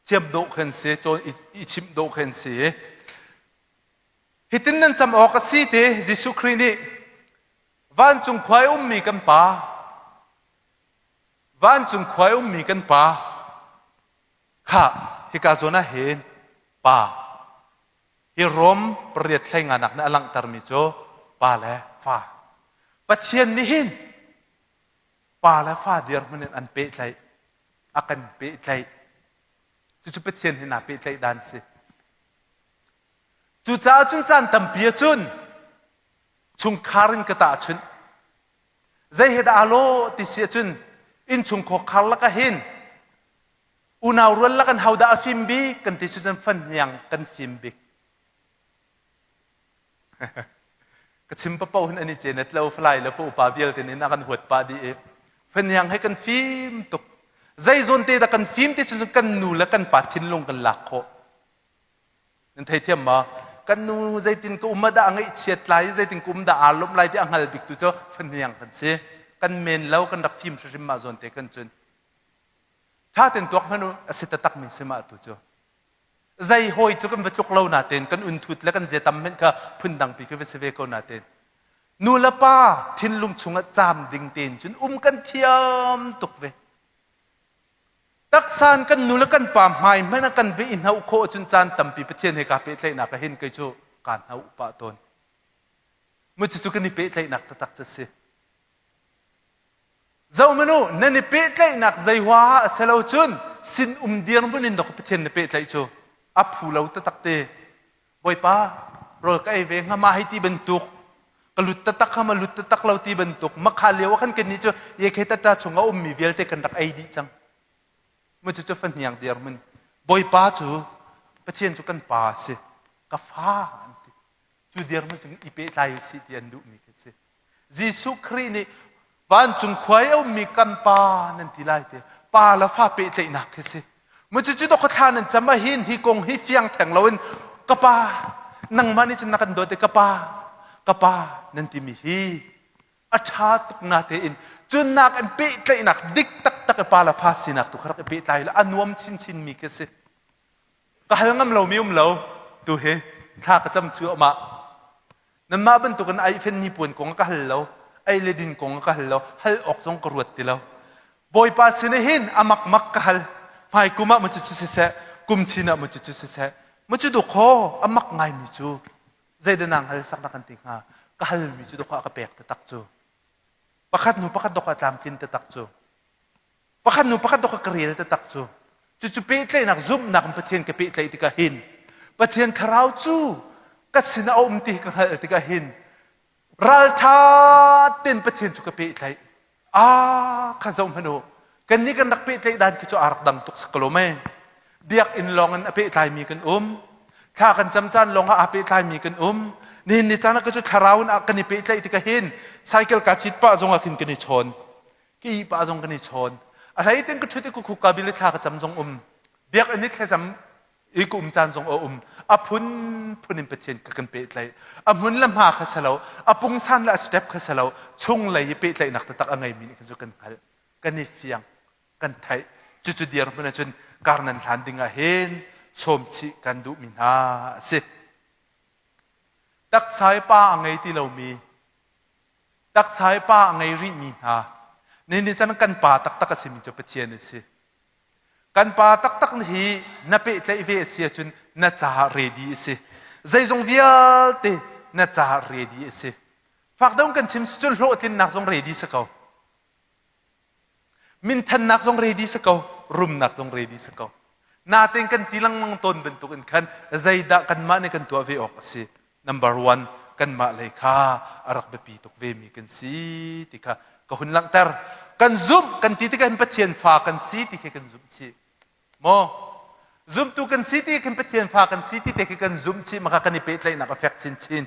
thiam dawh khan si, cawn i chimh dawh khan si. Hitin nan cam awk a si te Jesuh Khrih nih vancung khua i ummi kan Pa, vancung khua i ummi kan Pa, kha hika zawn ah hin Pa Hi Rom pariat hlei nganak nih a langhtermi cu pa le fa. Pathian nih hin pa le fa dirhmun in an pehtlaih, a kan pehtlaih. Cucu Pathian hin aa pehtlaih dan si. Cucaah cun caan tampi ahcun chungkhar in ka tahchunh. Zei he dah aa lawh ti si ahcun innchungkhar khar lakah hin Unau rual lak an hodah a fim bik kan ti cucun fahniang kan fim bik. Ka chim papo hin an i cenet lo falai le fa upa vialte nih a kan huat pah dih i fahniang he kan fim tuk. Zei zawn te dah kan fim ti cun kan nu le kan pa thinlung kan lak khawh. Nan theithiam ma? Kan nu zeitin ka um ah dah a ngaihchiat lai, zeitin ka um dah aa lawmh lai ti a hngal bik tu cu fahniang kan si. Kan men lo, kan rak fim hrimhrim mah zawn te kan cun. Ṭha tein tuak hmanh u, a si taktakmi si mah tu cu. Zei hawi cu kan va tluk lo natein kan unthut le kan zia tam hmanh kha phundangpi khi va si ve ko natein nu le pa thinlung chungah caam ding tein cun um kan thiam tuk ve. Taksan kan nu le kan pa hmai hmanh ah kan va i hnoh khawh cun caan tampi Pathian he kaa pehtlaihnak ah hin kei cu kaa hnoh pah tawn. Mu cucu kan i pehtlaihnak taktak cu a si. Zohmanh u, nan i pehtlaihnak zei huaha a si lo cun sin-um dirhmun in dawk Pathian na pehtlaih cu a phu lo taktak te. Bawipa, rawl ka ei ve hnga ma hei ti bantuk, ka lut taktak hnga ma lut taktak lo ti bantuk, makha lio ah khan kannih cu Yekhetata chung a ummi vialte kan rak ei dih cang. Mu cucu fahniang dirhmun. Bawipa cu Pathian cu kan pa a si, ka fa an ti. Cu dirhmun cu i pehtlai u sih ti an duhmi khi a si. Jesuh Khrih nih vancung khua i a ummi kan Pa nan ti lai te pa le fa pehtlaihnak khi si. Mu cucu dawk thla nan cam ahhin hi kong hi fiang theng loin ka pa nangmah nih cun na kan dawt i ka pa ka pa nan timi hi a ṭha tuk na tein cun nak in pehtlaihnak dik taktak i pa le fa sinak tu kha rak i pehtlai la a nuam chinchin mi khi si. Ka hal ngam lomi um lo tu hi thla ka cam cuahmah. Nanmah bantukin aifen hnipuan kong a ka hal lo, ei le din kong a ka hal lo, hal awk zong ka ruat ti lo. Bawipa sin hin a makmak ka hal. Hmai kum ah maw cucu siseh, kum chin ah maw cucu siseh, maw cu dawkhaw a mak ngaimi cu zeidah nang hal sak na kan ti hnga? Ka halmi cu dawkhaw a ka pek taktak cu. Pakhat hnu pakhat dawkhaw a tlamtlin taktak cu. Pakhat hnu pakhat dawkhaw ka rel taktak cu. Cucu pehtlaihnak zumhnak in Pathian ka pehtlaih tikah hin Pathian thlarau cu ka sinah a um ti ka hngalh tikah hin ralṭha tein Pathian cu ka pehtlaih. Ah, kha zoh hmanh u. Kannih kan rak pehtlaih dan khi cu aa rak dang tuk sak ko lo mei. Biakinn lawng in a pehtlaimi kan um. Thla kan cam caan lawng ah aa pehtlaimi kan um. Nihin ni caan ah ka cu thlarau in kan i pehtlaih tikah hin cycle ka cit pah zong ah khin kan i chawn. Ka ih pah zong kan i chawn. A hlei ten ka ṭhut i ka khuk ka bil i thla ka cam zong um. Biakinn i thlacam i ka um caan zong a um. A phunphun in Pathian ka kan pehtlaih. A hmun le hma kha si lo, a pungsan le a step kha si lo, chunglei i pehtlaihnak taktak a ngeimi nih khin cu kan hngalh. Kan i fiang, kan theih. Cucu dirhmun ahcun kar nan hlan ding ah hin sawm chih kan duhmi hna a si. Taksa i pa a ngei ti lomi, taksa i pa a ngei rihmi hna, nihin chan kan pa taktak a simi cu Pathian a si. Kan pa taktak hi na pehtlaih ve a si ahcun na caah ready a si. Zeizong vialte na caah ready a si. Fak deuh kan chim si cun hlawhtlinnak zong ready si ko. Minthannak zong ready si ko, rumnak zong ready si ko. Natein kan ti lengmang tawn bantuk in khan zeidah kanmah nih kan tuah ve awk a si. Number one, kanmah lei kha a rak biapi tuk vemi kan si ti kha ka hun langhter. Kan zumh kan ti tikah hin Pathian fa kan si ti khi kan zumh chih. Maw? Zumtu kan si ti khin Pathian fa kan si ti te khi kan zumh chih maka kan i pehtlaihnak a fek chinchin.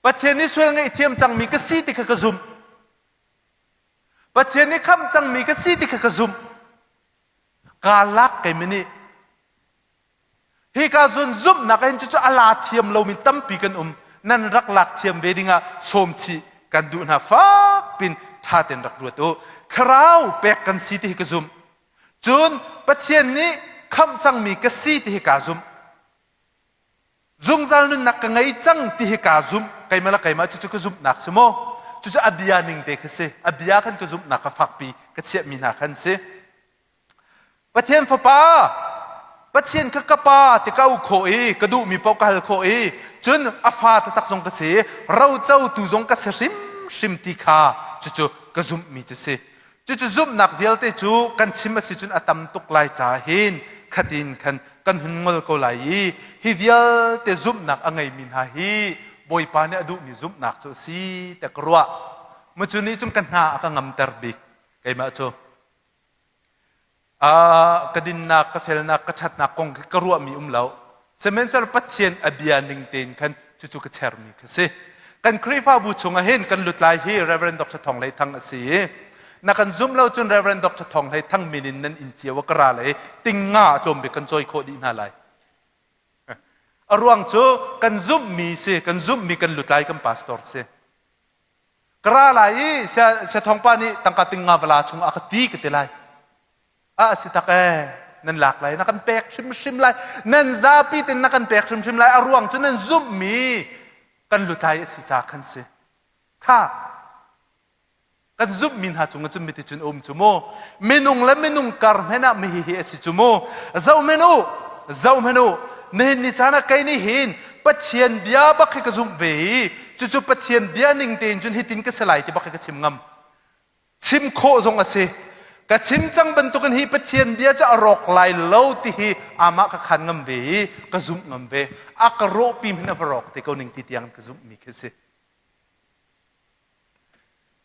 Pathian nih sual ngaihthiam cangmi ka si ti kha ka zumh. Pathian nih khamh cangmi ka si ti kha ka zumh. Kaa lak keimah nih. Hika zawn zumhnak hin cucu a la thiam lomi tampi kan um. Nan rak lak thiam ve dingah sawm chih kan duh hna fak pin ṭha tein rak ruat u. Thlarau pek kan si ti hi ka zumh. Cun Pathian nih khamh cangmi ka si ti hi kaa zumh. Zungzal nunnak ka ngei cang ti hi kaa zumh. Keimah le keimah cucu ka zumhnak si maw? Cucu a bia ning te kha si. A bia khan ka zumhnak kha fakpi ka chiahmi hna khan si. Pathian Fapa, Pathian kha ka pa ti ka auh khawh i ka duhmi paoh ka hal khawh i cun a fa taktak zong ka si, rocotu zong ka si hrimhrim ti kha cucu ka zumhmi cu si. Cucu zumhnak vialte cu kan chim a si cun a tam tuk lai caah hin khatin khan kan hun ngol ko lai i hi vialte zumhnak a ngeimi hna hi Bawipa nih a duhmi zumhnak cu a si tiah ka ruah. Macu nih cun ka hna a ka ngamter bik keimah cu. Ka dinnak, ka felnak, ka ṭhatnak kong khi ka ruahmi um lo. Sihmanhsehlaw Pathian a bia ning tein khan cucu ka chermi kha si. Kan Khrihfabu chungah hin kan lutlai hi Reverend Dr. Thawng Hlei Thang a si i na kan zum lo cun Reverend Dr. Thawng Hlei Thang min in nan inn cio ah ka ra lai i tingnga a tlawm bik kan cawi khawh dih hna lai. A ruang cu kan zumhmi si, kan zumhmi kan lutlai kan pastor si. Ka ra lai i sia thawngpa nih tangka tingnga va la chung a ka ti ka ti lai. A si tak ee, nan lak lai, na kan pek hrimhrim lai, nan zapi tin na kan pek hrimhrim lai. A ruang cu nan zumhmi kan lutlai a si ca khan si. Kha kan zumhmi hna cungah cun miti cun um cu mu. Minung le minung kar hmenh ah mihi hi a si cu mu. Zoh hmenh u, zoh hmenh u. Nihin ni caan ah kei nih hin Pathian bia bak hi ka zumh ve i cucu Pathian bia ning tein cun hitin ka si lai ti bak hi ka chim ngam. Chim khawh zong a si. Ka chim cang bantukin hi Pathian bia cu a rawk lai lo ti hi amah ka khan ngam ve i ka zumh ngam ve. A ka rawhpi hmanh a va rawk te ko ning ti tiang ka zumhmi khi si.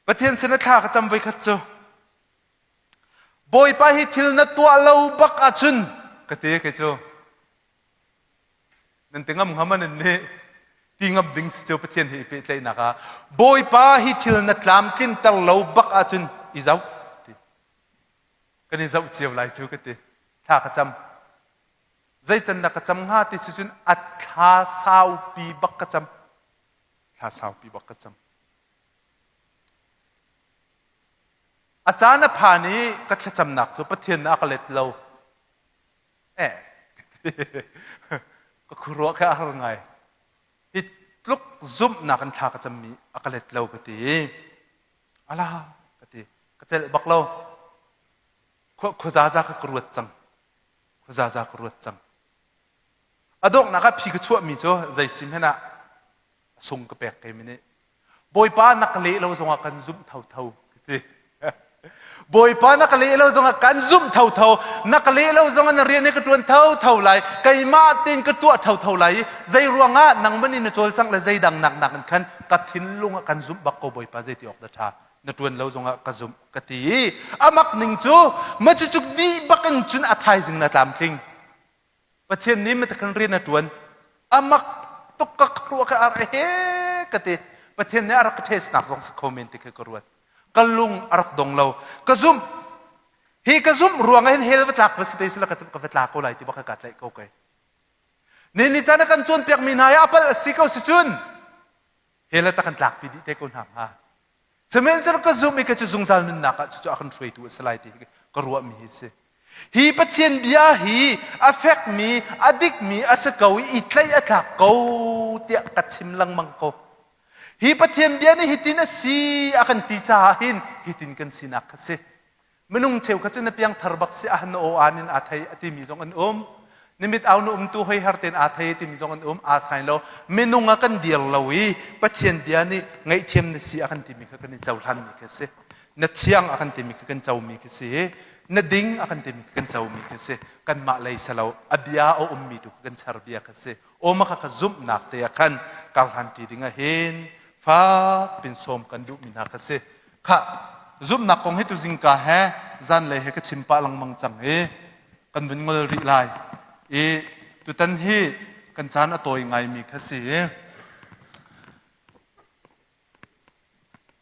Pathian sin a thla ka cam voikhat cu Bawipa hi thil na tuah lo bak ahcun ka ti kei cu nan ti ngam ngam an nih ti ngam ding si cu Pathian he i pehtlaihnak ah Bawipa hi thil na tlamtlinter lo bak ahcun i zoh ti kan i zoh cio lai cu ka ti thla ka cam zeican dah ka cam hnga ti si cun a thla saupi bak ka cam thla saupi bak ka cam. A caan a phan i ka thlacamnak cu Pathian nih a ka let lo. Eh, ka khuaruah kha a har ngai. Hi tluk zumhnak in thla ka cammi a ka let lo ka ti. Ala ka ti. Ka celh bak lo. Khuazaza ka ka ruat cang. Khuazaza ka ruat cang. A donghnak ah phi ka chuahmi cu zei si hmanh ah a sung ka pek kei nih. Bawipa na ka leh lo zongah kan zumh thotho ka ti. Bawipa na ka leh lo zongah kan zumh thotho. Na ka leh lo zongah na rian hi ka ṭuan thotho lai. Keimah tein ka tuah thotho lai i zei ruangah nangmah nih na cawlcangh le zeidang nak nak in khan ka thinlung ah kan zumh bak ko Bawipa zei ti awk dah ṭha. Na ṭuan lo zongah ka zumh ka ti i a mak ning cu ma cucuk dih bak in cun a thaizing na tlamtling. Pathian nih matakhan rian a ṭuan. A mak tuk ka ruah ka ar he ka ti. Pathian nih a rak ka test nak zong si kho men ti khi ka ruat. Ka lung a rak dong lo. Ka zumh. Hi ka zumh ruang ah hin hell va tlak va si te sila ka va tla ko lai ti bak ka tlaih ko kai. Ni ni caan a kan cawnpiakmi hna hi a palh a si ko si cun hell ah ta kan tlakpi dih te ko hna hnga. Sihmanhsehlaw ka zumh i ka cu zungzal nunnak ah cucu a kan hruaitu a si lai ti hi ka ruahmi hi a si. Hi Pathian bia hi a fekmi, a dikmi a si ko i i tlaih a tlak ko tiah ka chim lengmang ko. Hi Pathian bia nih hitin a si a kan ti caah hin hitin kan sinak kha si. Minung cheukhat cu na piangthar bak si ah na aw aan in aa thei a timi zong an um. Na mit au na umtu hoiher tein aa thei a timi zong an um. Aa sai lo. Minung ah kan dir lo i Pathian bia nih ngaihthiam na si a kan timi kha kan i cohlanmi kha si. Na thiang a kan timi kha kan comi kha si. Na ding a kan timi kha kan comi kha si. Kanmah lei si lo. A bia a ummi tu kha kan char bia kha si. Aw mah kha zumhnak te ah khan karhlan ṭi ding ah hin fak pin sawm kan duhmi hna kha si. Khah, zumhnak kong hi tu zingka he zanlei he ka chim pah lengmang cang i kan vun ngol rih lai. I tutan hi kan caan a tawi ngaimi kha si i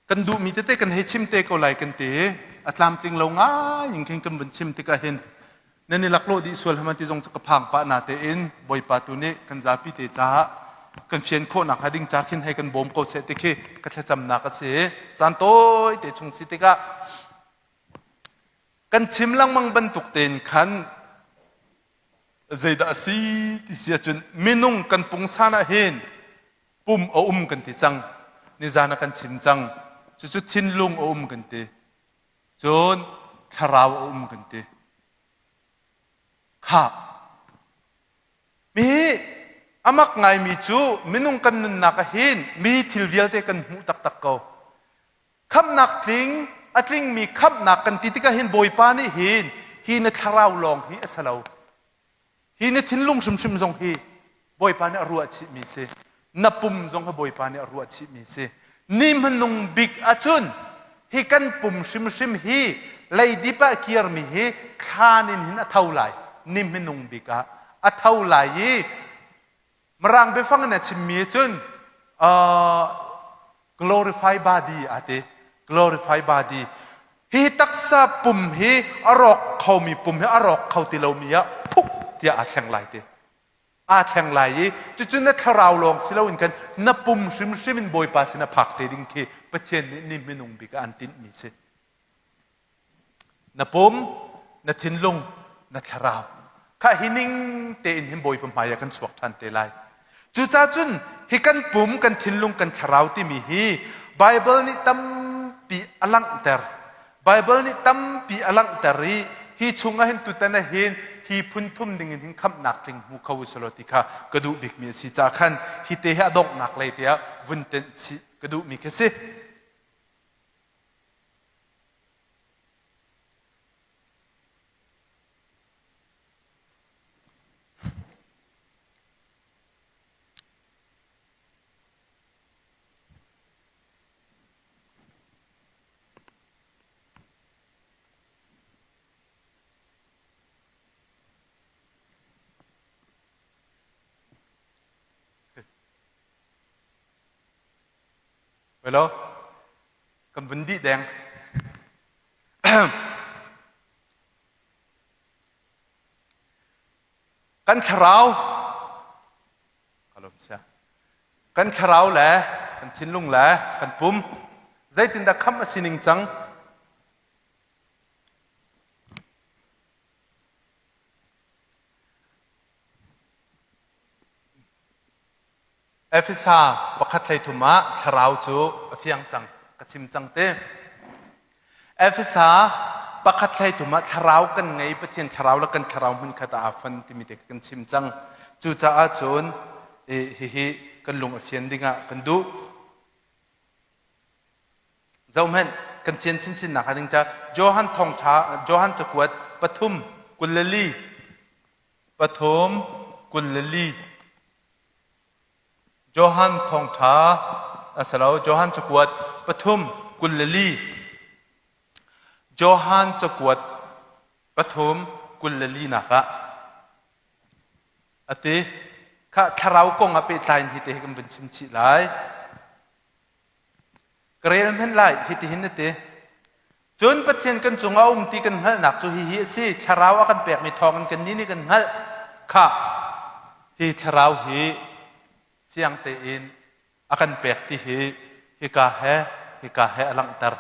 kan duhmi tete kan hei chim te ko lai kan ti i a tlamtling lo ngai in khin kan vun chim tikah hin nan i laklawh dih sual hman ti zong cu ka phang pah na tein Bawipa tu nih kan zapi te caah kan fian khawhnak hnga ding ca khin hei kan bawm ko seh ti khi ka thlacamnak a si. Caan tawi te chung si tikah kan chim lengmang bantuk tein khan zeidah a si ti si ahcun minung kan pungsan ah hin pum a um kan ti cang. Nizan ah kan chim cang. Cucu thinlung a um kan ti. Cun thlarau a um kan ti. Khah. Mi a mak ngaimi cu minung kan nunnak ah hin mi thil vialte kan hmuh taktak ko. Khamhnak tling, a tlingmi khamhnak kan ti tikah hin Bawipa nih hin hi na thlarau lawng hi a si lo. Hi na thinlung hrimhrim zong hi Bawipa nih a ruah chihmi si. Na pum zong hi Bawipa nih a ruah chihmi si. Ni hmanung bik ahcun hi kan pum hrimhrim hi leidip ah kirmi hi thlan in hin a tho lai. Ni hmanung bik ah a tho lai i Mirang biafang in a chimmi cun uh, glorify body a ti. Glorify body. Hi taksa pum hi a rawk khomi pum hi a rawk kho ti lomi ah phuk tiah aa thleng lai ti. Aa thleng lai i cucu na thlarau lawng si loin khan na pum hrimhrim in Bawipa sin a phak te ding khi Pathian nih ni minung bik ah an tinhmi si. Na pum, na thinlung, na thlarau. Kha hi ning tein hin Bawipa hmai ah kan chuak ṭhan te lai. Cucaah cun hi kan pum, kan thinlung, kan thlarau timi hi Baibal nih tampi a langhter. Baibal nih tampi a langhter i hi chungah hin tutan ah hin hi phun thum ding in hin khamhnak tling hmu kho u selaw ti kha ka duh bikmi a si caah khan hi te hi a donghnak lei te ah vun tenh chih ka duhmi khi si. Hello. Kan vun dih deng. Kan thlarau kan thlarau le kan thinlung le kan pum zeitindah khamh a si ning cang? Efesa pakhat 13 ah thlarau cu a fiang cang ka chim cang te. Efesa pakhat 13 ah thlarau kan ngei Pathian thlarau le kan thlarau hmunkhat ah aa fon timi te kan chim cang. Cucaah cun hihi kan lung a fian dingah kan duh. Zohhmanh kan fian chinchin nak ding ca Johan thawngṭha Johan cakuat pathum 24 pathum 24 Johan thawngṭha a si lo. Johan cakuat pathum 24. Johan cakuat pathum 24 nak ah a ti. Kha thlarau kong ah pehtlai in hi te hi kan vun chim chih lai. Ka rel hmenh lai hitihin na ti. Cun Pathian kan cungah a um ti kan hngalhnak cu hihi a si. Thlarau a kan pekmi thawngin kannih nih kan hngalh. Khah, hi thlarau hi fiang tein a kan pek ti hi hika he hika he a langhter.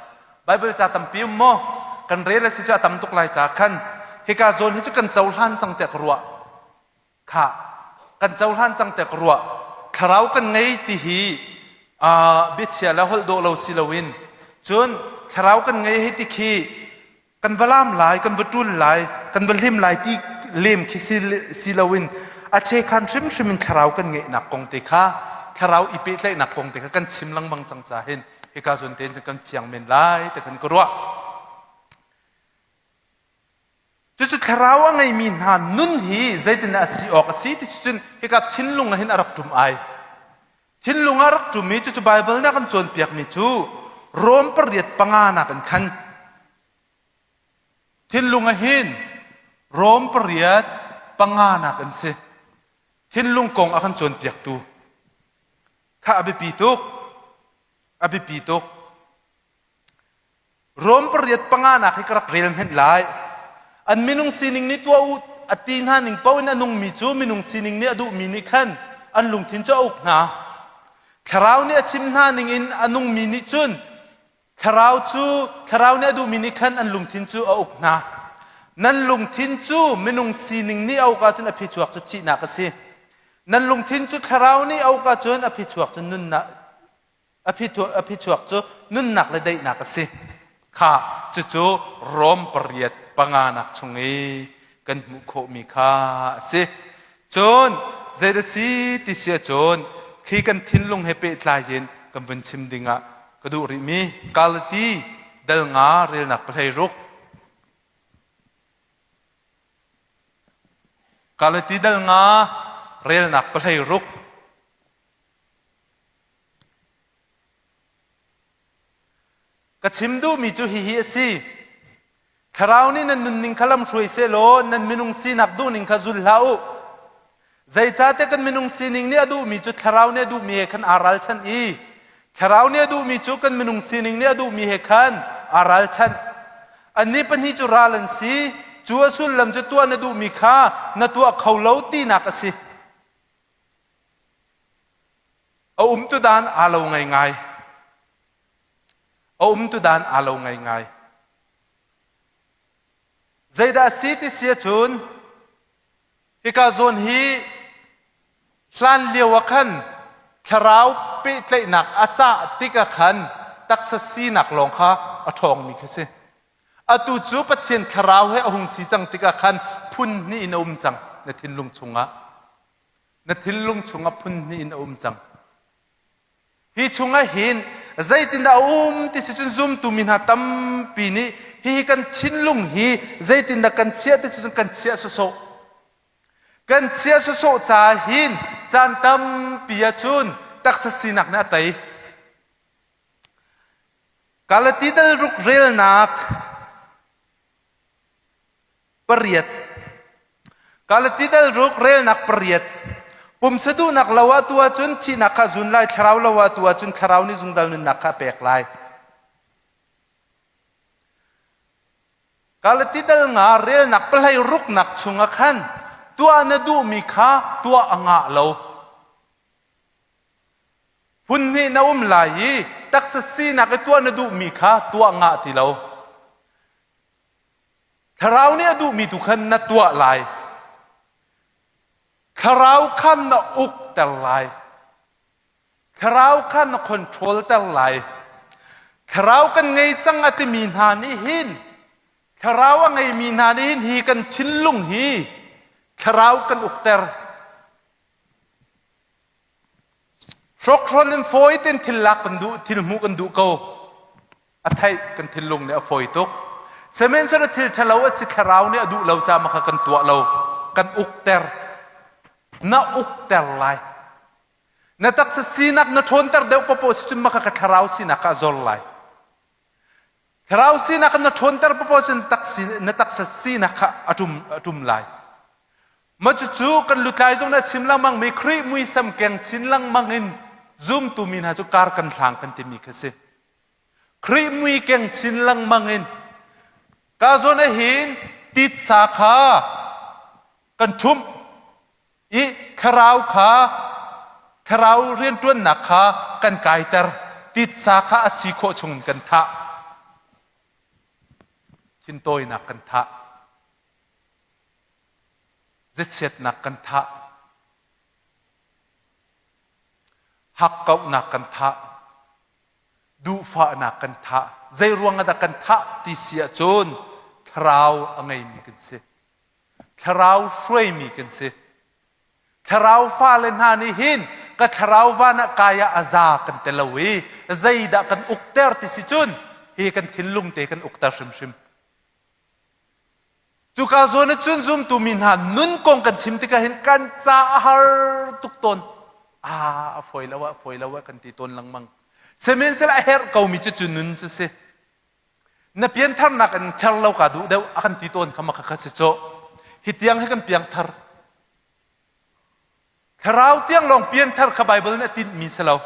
Baibal ca tampi um maw? Kan rel a si cu a tam tuk lai ca khan hika zawn hi cu kan cohlan cang tiah ka ruah. Khah, kan cohlan cang tiah ka ruah. Thlarau kan ngei ti hi biachia le holh dawh lo si loin cun thlarau kan ngei hei ti khi kan va laam lai, kan va ṭul lai, kan va hlim lai ti lem khi si, si loin a chekhan hrimhrim in thlarau kan ngeihnak kong te kha thlarau i pehtlaihnak kong te kha kan chim lengmang cang ca hin hika zawn tein cun kan fiang men lai ti khan ka ruah. Cucu thlarau a ngeimi hna nun hi zeitindah a si awk a si ti cun hika thinlung ah hin a rak ṭum ai. Thinlung ah rak ṭum i cucu Baibal nih a kan cawnpiakmi cu Rom pariat panga nak in khan thinlung ah hin Rom pariat panga nak in si. Thinlung kong a kan cawnpiaktu kha a biapi tuk. A biapi tuk. Rom pariat panganak hi ka rak rel hmenh lai. An minung sining nih tuah u a ti hna ning paoh in a nungmi cu minung sining nih a duhmi nih khan an lungthin cu a uk hna. Thlarau nih a chim hna ning in a nungmi nih cun thlarau cu thlarau nih a duhmi nih khan an lungthin cu a uk hna. Nan lungthin cu minung sining nih a uk ahcun a phichuak cu thihnak a si. Nan lungthin cu thlarau nih a uk ahcun a phichuak cu nunnak A phichuak cu nunnak le daihnak a si. Kha cucu Rom pariat panganak chung i kan hmuh khawhmi kha a si. Cun zeidah si ti si ahcun khi kan thinlung he pehtlai in kan vun chim dingah ka duh rihmi Galati dal nga relnak pahlei ruk. Galati dal nga relnak pahlei ruk. Ka chim duhmi cu hihi a si. Thlarau nih nan nunning kha lamhruai sehlaw nan minung sinak duhning kha zul hlah u. Zeicahtiah kan minung sining nih a duhmi cu Thlarau nih a duhmi he khan aa ralchanh i Thlarau nih a duhmi cu kan minung sining nih a duhmi he khan aa ralchanh. Annih pahnih cu ral an si. Cu a sullam cu tuah na duhmi kha na tuah kho lo tinak a si. A umtu dan aa lo ngaingai. A umtu dan aa lo ngaingai. Zeidah a si ti si ahcun hika zawn hi hlan lio ah khan thlarau pehtlaihnak a cah tik ah khan taksa sinak lawng kha a ṭhawngmi khi si. Atu cu Pathian thlarau he a hung si cang tikah khan phun hnih in a um cang na thinlung chungah. Na thinlung chungah phun hnih in a um cang. Hi chungah hin zeitindah a um ti si cun zumtu mi hna tampi nih hihi kan thinlung hi zeitindah kan chiah ti si cun kan chiah sawsawh. Kan chiah sawsawh ca hin caan tampi ahcun taksa sinak nih a tei. Galati dal ruk relnak pariat. Galati dal ruk relnak pariat. Pumsa duhnak lo ah tu ahcun thihnak kha zun lai, thlarau lo ah tu ahcun thlarau nih zungzal nunnak kha a pek lai. Galati dal nga relnak pahlei ruknak chungah khan tuah na duhmi kha tuah a ngah lo. Phun hnih na um lai i taksa sinak i tuah na duhmi kha tuah ngah ti lo. Thlarau nih a duhmi tu khan na tuah lai. Thlarau khan na ukter lai. Thlarau khan na control ter lai. Thlarau kan ngei cang a timi hna nih hin Thlarau a ngeimi hna nih hin hi kan thinlung hi thlarau kan ukter. Hrawkhrawl in fawi tein thil lak kan duh, thil hmuh kan duh ko. A theih kan thinlung nih a fawi tuk. Sihmanhsehlaw thil ṭhalo a si thlarau nih a duh lo caah kha kan tuah lo. Kan ukter. Na ukter lai. Na taksa sinak na ṭhawnter deuh paohpaoh si cun maka ka thlarau sinak kha a zor lai. Thlarau sinak na ṭhawnter paoh cun na taksa sinak kha a ṭum, a ṭum lai. Mah cucu kan lutlai zong nih a chim lengmang mi Khrih muisam keng chin lengmang in zumtu mi hna cu kar kan hlang kan timi khi si. Khrih mui keng chin lengmang in ka zawn ah hin titsa kha kan ṭhumh i thlarau kha thlarau rianṭuannak kha kan kaiter titsa kha a si khawh chungin kan thah thintawinak kan thah ziachiatnak kan thah hakkauhnak kan thah duhfahnak kan thah zei ruang ah dah kan thah ti si ahcun thlarau a ngeimi kan si Thlarau hruaimi kan si. Thlarau fale hna nih hin ka thlarau van ah kai ah a za kan ti lo i zeidah kan ukter ti si cun hi kan thinlung te kan ukter hrimhrim. Cuka zawn ah cun zumtu mi hna nun kong kan chim tikah hin kan ca a har tuk tawn. Ah, a fawi lo ah, fawi lo ah kan ti tawn lengmang. Sihmanhsehlaw a herh komi cu cu nun cu si. Na piantharnak in ther lo ka duh deuh a kan ti tawn kha maka kha si cu. Hi tiang hi kan piangthar. Thlarau tiang lawng pianthar kha Bible nih a tinhmi si lo.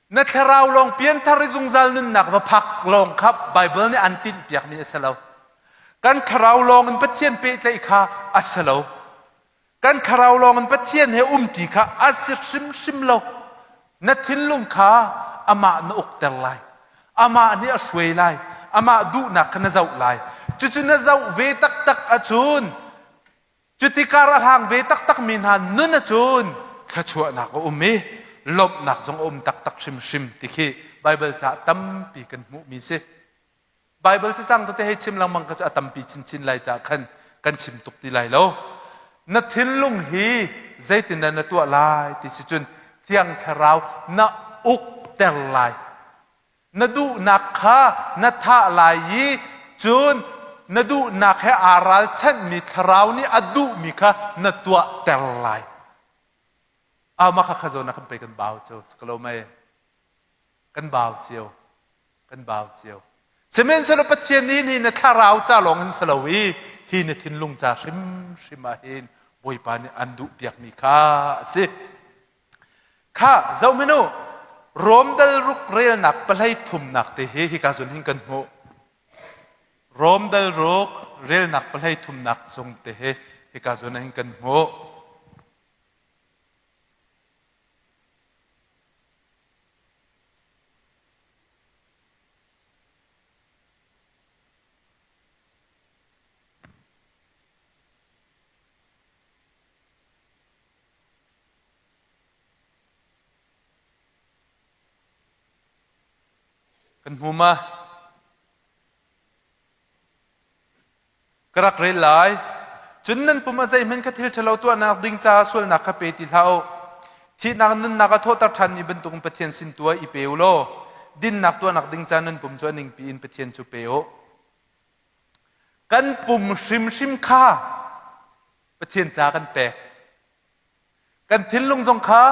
Na thlarau lawng pianthar i zungzal nunnak va phak lawng kha Bible nih an tinhpiakmi a si lo. Kan thlarau lawng in Pathian pehtlaih kha a si lo. Kan thlarau lawng in Pathian he umṭi kha a si hrimhrim lo. Na thinlung kha amah na ukter lai. Amah nih a hruai lai. Amah duhnak kha na zoh lai. Cucu na zoh ve taktak ahcun cuti kar a hlang ve taktakmi hna nun ahcun thluachuahnak a um i lawmhnak zong a um taktak hrimhrim ti khi Baibal caah tampi kan hmuhmi si. Baibal cacang tete hei chim lengmang kha cu a tampi chinchin lai caah khan kan chim tuk ti lai lo. Na thinlung hi zeitindah na tuah lai ti si cun Thiang Thlarau na ukter lai. Na duhnak kha na thah lai i cun na duhnak he aa ralchanhmi Thlarau nih a duhmi kha na tuahter lai. Ah mah kha kha zawn ah kan pei kan bau cu si ko lo mei? Kan bau cio. Kan bau cio. Sihmanhsehlaw Pathian nih ni na thlarau ca lawng in si lo i hi na thinlung ca hrimhrim ah hin Bawipa nih an duhpiakmi kha a si. Kha zohhmanh u, Rom dal ruk relnak pahlei thumnak te hi hika zawn hin kan hmuh. Rom dal ruk relnak pahlei thumnak cung te hi hika zawn hin kan hmuh. Kan hmu ma? Ka rak rel lai. Cun nan pum a zeihmanh kha thil ṭhalo tuahnak ding caah sualnak kha pe ti hlah u. Thihnak nunnak a thawhter ṭhanmi bantukin Pathian sin tu ah i pe u law dinnak tuahnak ding caah nan pum cu a ningpi in Pathian cu pe u. Kan pum hrimhrim kha Pathian ca kan pek. Kan thinlung zong kha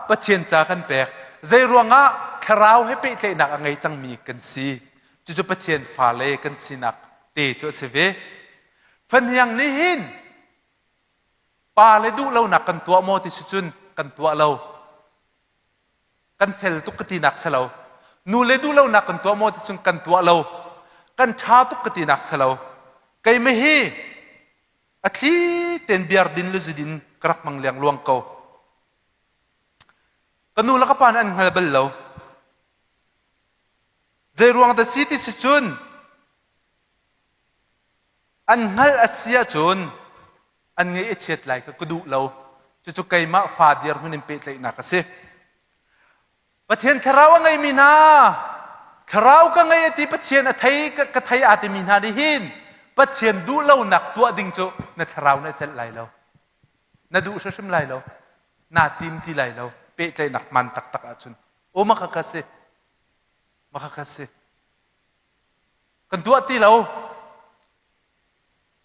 Pathian ca kan pek. Zei ruangah thlarau he pehtlaihnak a ngei cangmi kan si. Cucu Pathian fale kan sinak te cu a si ve. Fahniang nih hin pa le duh lonak kan tuah maw ti si cun kan tuah lo. Kan fel tuk ka tinak si lo. Nu le duh lonak kan tuah maw ti cun kan tuah lo. Kan ṭha tuk ka tinak si lo. Keimah hi A thli tein biar din le zu din ka rak hmang lengluang ko. Ka nu le ka pa nih an hngal bal lo. Zei ruang dah si ti si cun an hngalh a si ahcun an ngaih a chiat lai kha ka duh lo. Cucu keimah fa dirhmun in pehtlaihnak a si. Pathian thlarau a ngeimi hna thlarau ka ngei a ti Pathian a thei ka thei aa timi hna nih hin Pathian duh lonak tuah ding cu na thlarau na celh lai lo na duh hrimhrim lai lo naa tim ti lai lo pehtlaihnak hmaan taktak ahcun o maka ka si maka ka si kan tuah ti lo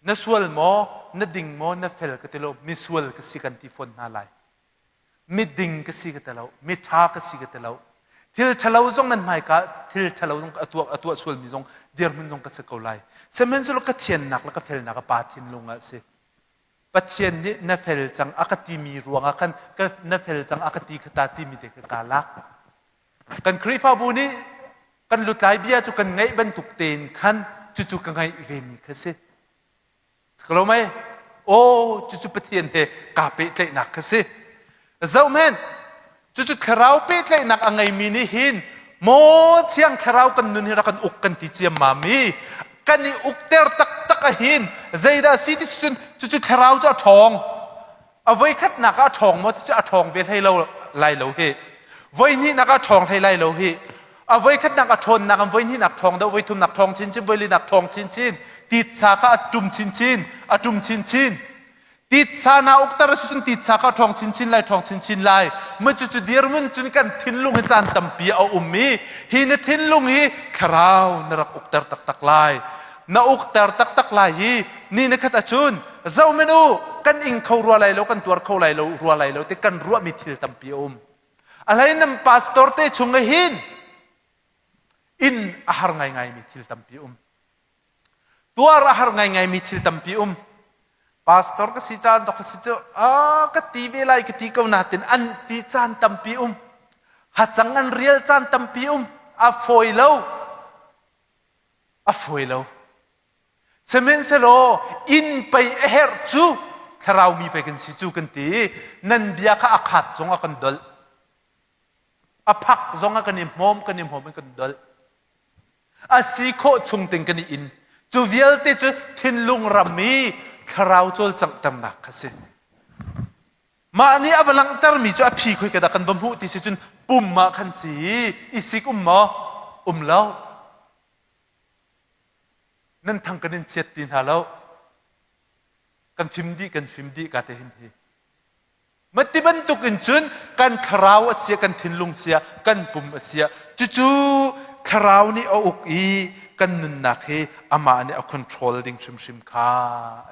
na sual maw na ding maw na fel ka ti lo misual ka si kan ti fawn hna lai miding ka si ka ti lo miṭha ka si ka ti lo. Thil ṭhalo zong nan hmaika thil ṭhalo zong a tuah a tuah sualmi zong dirhmun zong ka si ko lai. Sihmanhsehlaw ka thiannak le ka felnak a Pa thinlung ah a si. Pathian nih na fel cang a ka timi ruangah khan ka na fel cang a ka ti kha ta timi te kha kaa lak. Kan Khrihfabu nih kan lutlai bia cu kan ngaih bantuk tein khan cucu ka ngaih vemi kha si. Ka mei? Aw, cucu Pathian he kaa pehtlaihnak kha si. Zohhmanh, cucu thlarau pehtlaihnak a ngeimi nih hin maw thiang thlarau kan nun hi rak kan uk kan ti ciammam i kan i ukter taktak ahin zeidah si ti cun cucu thlarau cu a ṭhawng. A voikhatnak ah a ṭhawng maw ti cu a ṭhawng ve hlei lo lai lo hi. Voihnihnak ah a ṭhawng hlei lai lo hi. A voikhatnak a ṭhawnnak in voihnihnak ṭhawng deuh, voithumnak ṭhawng chinchin, voilinak ṭhawng chinchin. Titsa kha a ṭum chinchin, a ṭum chinchin. Titsa na ukter a si cun titsa kha a ṭhawng chinchin lai, ṭhawng chinchin lai. Mah cucu dirhmun cun kan thinlung hi caan tampi a um i hi na thinlung hi thlarau na rak ukter taktak lai. Na ukter taktak lai i ni na khat ahcun Zohhmanh u, kan ing kho rua lai lo, kan tuar kho lai lo, rua lai lo ti kan ruahmi thil tampi a um. A hlei nan pastor te chung ah hin inn a har ngaingaimi thil tampi um. Tuar a har ngaingaimi thil tampi um. Pastor ka si caan tok ka si cu, ah ka ti ve lai ka ti ko natin an ti caan tampi um. Hacang an rial caan tampi um. A fawi lo. A fawi lo. Sihmanhsehlaw inn pei a herh cu thlarau mi pei kan si cu kan ti i nan bia kha a khaat zong a kan dolh. A phak zong ah kan i hmawm kan i hmawm in kan dolh. A si khawh chung ting kan i in. Cu vialte cu thinlung ram i thlarau cawlcanghternak kha si. Mah nih a va langhtermi cu a phi khoi ka dah kan va hmuh ti si cun pum ah khan si i i sik um maw? Um lo. Nan thang kan in chiat ti hna lo. Kan fim dih, kan fim dih ka te hin hi. Mati bantuk in cun kan thlarau a sia, kan thinlung sia, kan pum a sia. Cucu thlarau nih a uk i kan nunnak hi amah nih a control ding hrimhrim kha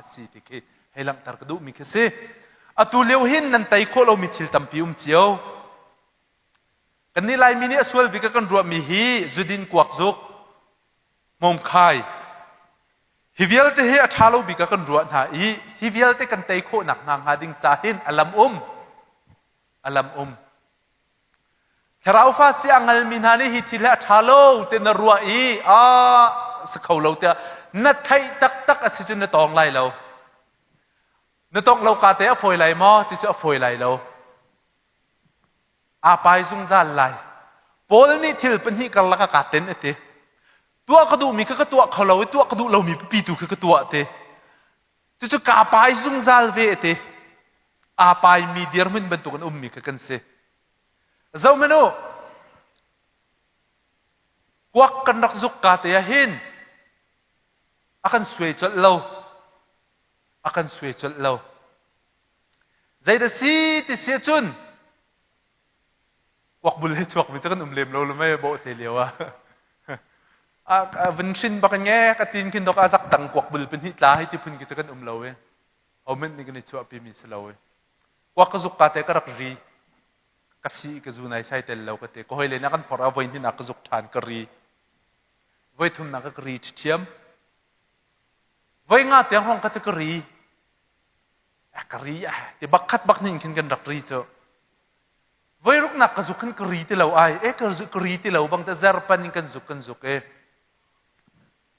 a si ti khi hei langhter ka duhmi khi si. Atu lio hin nan tei khawh lomi thil tampi um cio. Kannih Laimi nih a sual bik a kan ruahmi hi zudin kuak zuk, hmawmkhai. Hi vialte hi a ṭha lo bik ah kan ruah hna i hi vialte kan tei khawhnak hna hnga ding ca hin a lam um. A lam um. Thlarau fa si a ngalmi hna nih hi thil hi a ṭha lo ti na ruah i a si kho lo tiah na theih taktak a si cun na tawng lai lo. Na tongh lo ka te a fawi lai maw ti cu a fawi lai lo. Aa pai zungzal lai. Paul nih thil pahnih karlak ah kaa ten a ti. Tuah ka duhmi kha ka tuah kho lo i tuah ka duh lomi pipi tu kha ka tuah a ti. Cucu kaa pai zungzal ve a ti. Aa paimi dirhmun bantuk in ummi kha kan si. Zohhmanh u, kuak kan rak zuk ka te ah hin a kan suai colh lo. A kan suai colh lo. Zeidah si ti si ahcun kuakbul he chuakmi cu kan um lem lo lu mei bawh te lio ah. A vun hrin bak in nge ka tin khin dok a zak tang kuakbul pahnih tla hi ti phun ki cu kan um lo i. Homen nih kan i chuahpi mi si lo i. Kuak ka zuk ka te ka rak ri. Ka fi ka zu nai sai tel lo ka te. Ka hoi le na kan for a voi hnin ah ka zuk ṭhan ka ri. Voi thum nak ka ri ṭhiam. Voi nga tiang hong ka cu ka ri. A ka ri ah ti bak khat bak ning khin kan rak ri cu. Voi ruknak ka zuk khin ka ri ti lo ai. E ka ka ri ti lo bang te zerpan in kan zuk kan zuk e.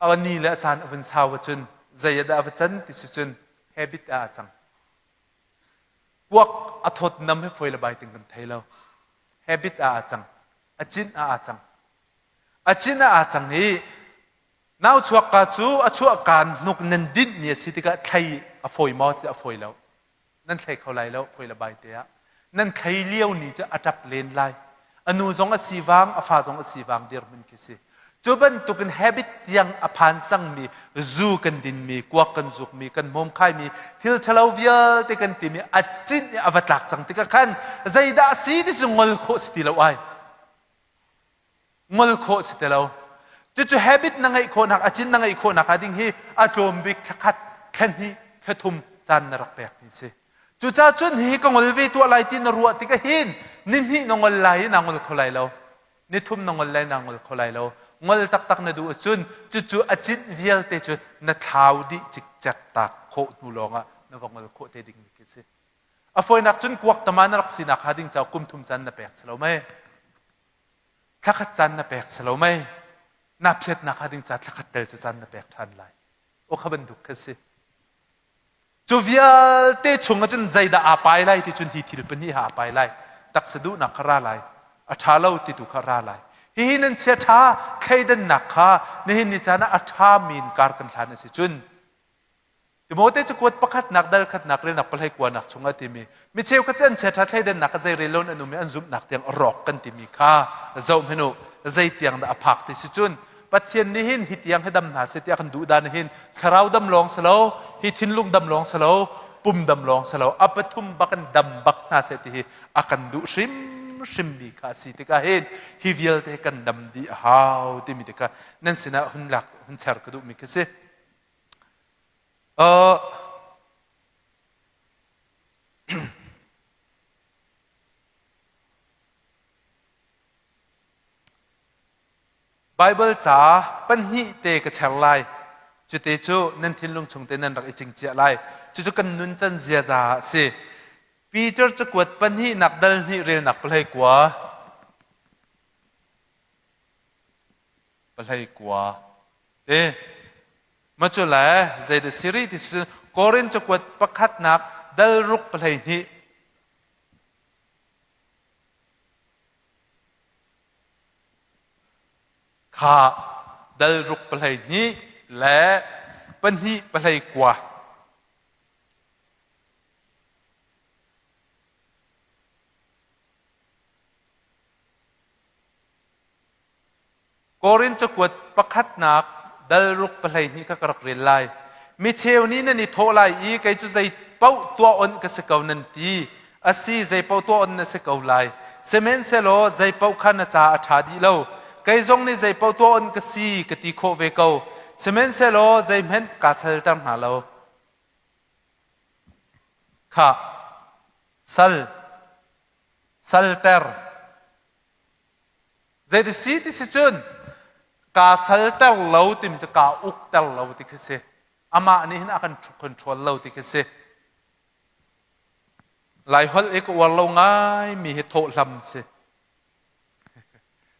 A ni le a caan a vun sau ahcun zei dah a va can ti si cun habit ah a cang. Kuak a thawt nam he foi le bai ting kan thei lo. Habit ah a cang. A cin ah a cang. A cin ah a cang i Nau chuakka cu a chuahkaan hnuk nan dinhmi a si tikah thlei a fawi maw ti a fawi lo. Nan thlei kho lai lo, fawi le bai te ah. Nan thlei lio ni cu a ṭap len lai. A nu zong a sivang, a fa zong a sivang dirhmun khi si. Cu bantukin habit tiang a phan cangmi zu kan dinmi, kuak kan zukmi, kan hmawmkhaimi, thil ṭhalo vialte kan timi a cinh i a va tlak cang tikah khan zeidah a si ti cu ngol khawh si ti lo ai. Ngol khawh si ti lo. Cucu habit na ngeih khawhnak, a cin na ngeih khawhnak ah ding hi a tlawm bik thla khat, thla hnih, thla thum caan na rak pek ti si. Cucaah cun hihi ka ngol ve tuah lai ti na ruah tikah hin ni hnih na ngol lai i naa ngol kho lai lo. Nithum na ngol lai naa ngol kho lai lo. Ngol taktak na duh ahcun cucu a cinh vialte cu na thlau dih cikcek tak khawh hnu lawngah na va ngol khawh te dingmi khi si. A fawinak cun kuak tama na rak sinak hnga ding caah kum thum caan na pek si lo mei? Thlakhat caan na pek si lo mei? Na phiatnak hnga ding caah thlakhat tel cu caan na pek ṭhan lai. Aw kha bantuk kha si. Cu vialte chung ah cun zeidah aa pai lai ti cun hi thil pahnih ha aa pai lai. Taksa duhnak kha ra lai. A ṭha lo ti tu kha ra lai. Hihi nan chia ṭha thleidannak kha nihin ni caan ah a ṭhami in kar kan hlan a si cun Timote cakuat pakhatnak dal khatnak relnak pahlei kuanak chungah timi mi cheukhat cu an chiaṭha thleidannak kha zei rel lo in an um i an zumhnak tiang a rawk kan timi kha zoh hmanh u zei tiang dah a phak ti si cun Pathian nih hin hi tiang hi dam hna seh tiah kan duh dan hin thlarau dam lawng si lo hi thinlung dam lawng si lo pum dam lawng si lo a pathum bak in dam bak hna seh ti hi a kan duh hrimhrim mi kha a si tikah hin hi vialte kan dam dih a hau timi te kha nan sinah hun lak hun cher ka duhmi khi si. Uh, Baibal ca pahnih te ka cher lai. Cute cu nan thinlung chung te nan rak i cingciah lai. Cucu kan nuncan ziaza a si. Peter cakuat pahnihnak dal hnih relnak pahlei kua. Pahlei kua. Te. Macu le zeidah si rih ti cu Korin cakuat pakhatnak dal ruk pahlei hnih. Kha dal ruk pahlei hnih le pahnih pahlei kua. Korin cakuat pakhatnak dal ruk pahlei kha ka rak rel lai. Mi cheu nih nan i thawh lai i kei cu zei paoh tuah onh ka si ko nan ti. Asi, zei paoh tuah onh na si ko lai. Sihmanhsehlaw zei paoh kha na ca a ṭha dih lo. Kei zong nih zei paoh tuah onh ka si ka ti khawh ve ko. Sihmanhsehlaw zeihmanh kaa salter hna lo. Khah, sal, salter. Zeiti si ti si cun kaa salter lo timi cu kaa ukter lo ti khi si. Amah nih hin a kan control lo ti khi si. Laiholh i ka uar lo ngaimi hi thawhhlam si.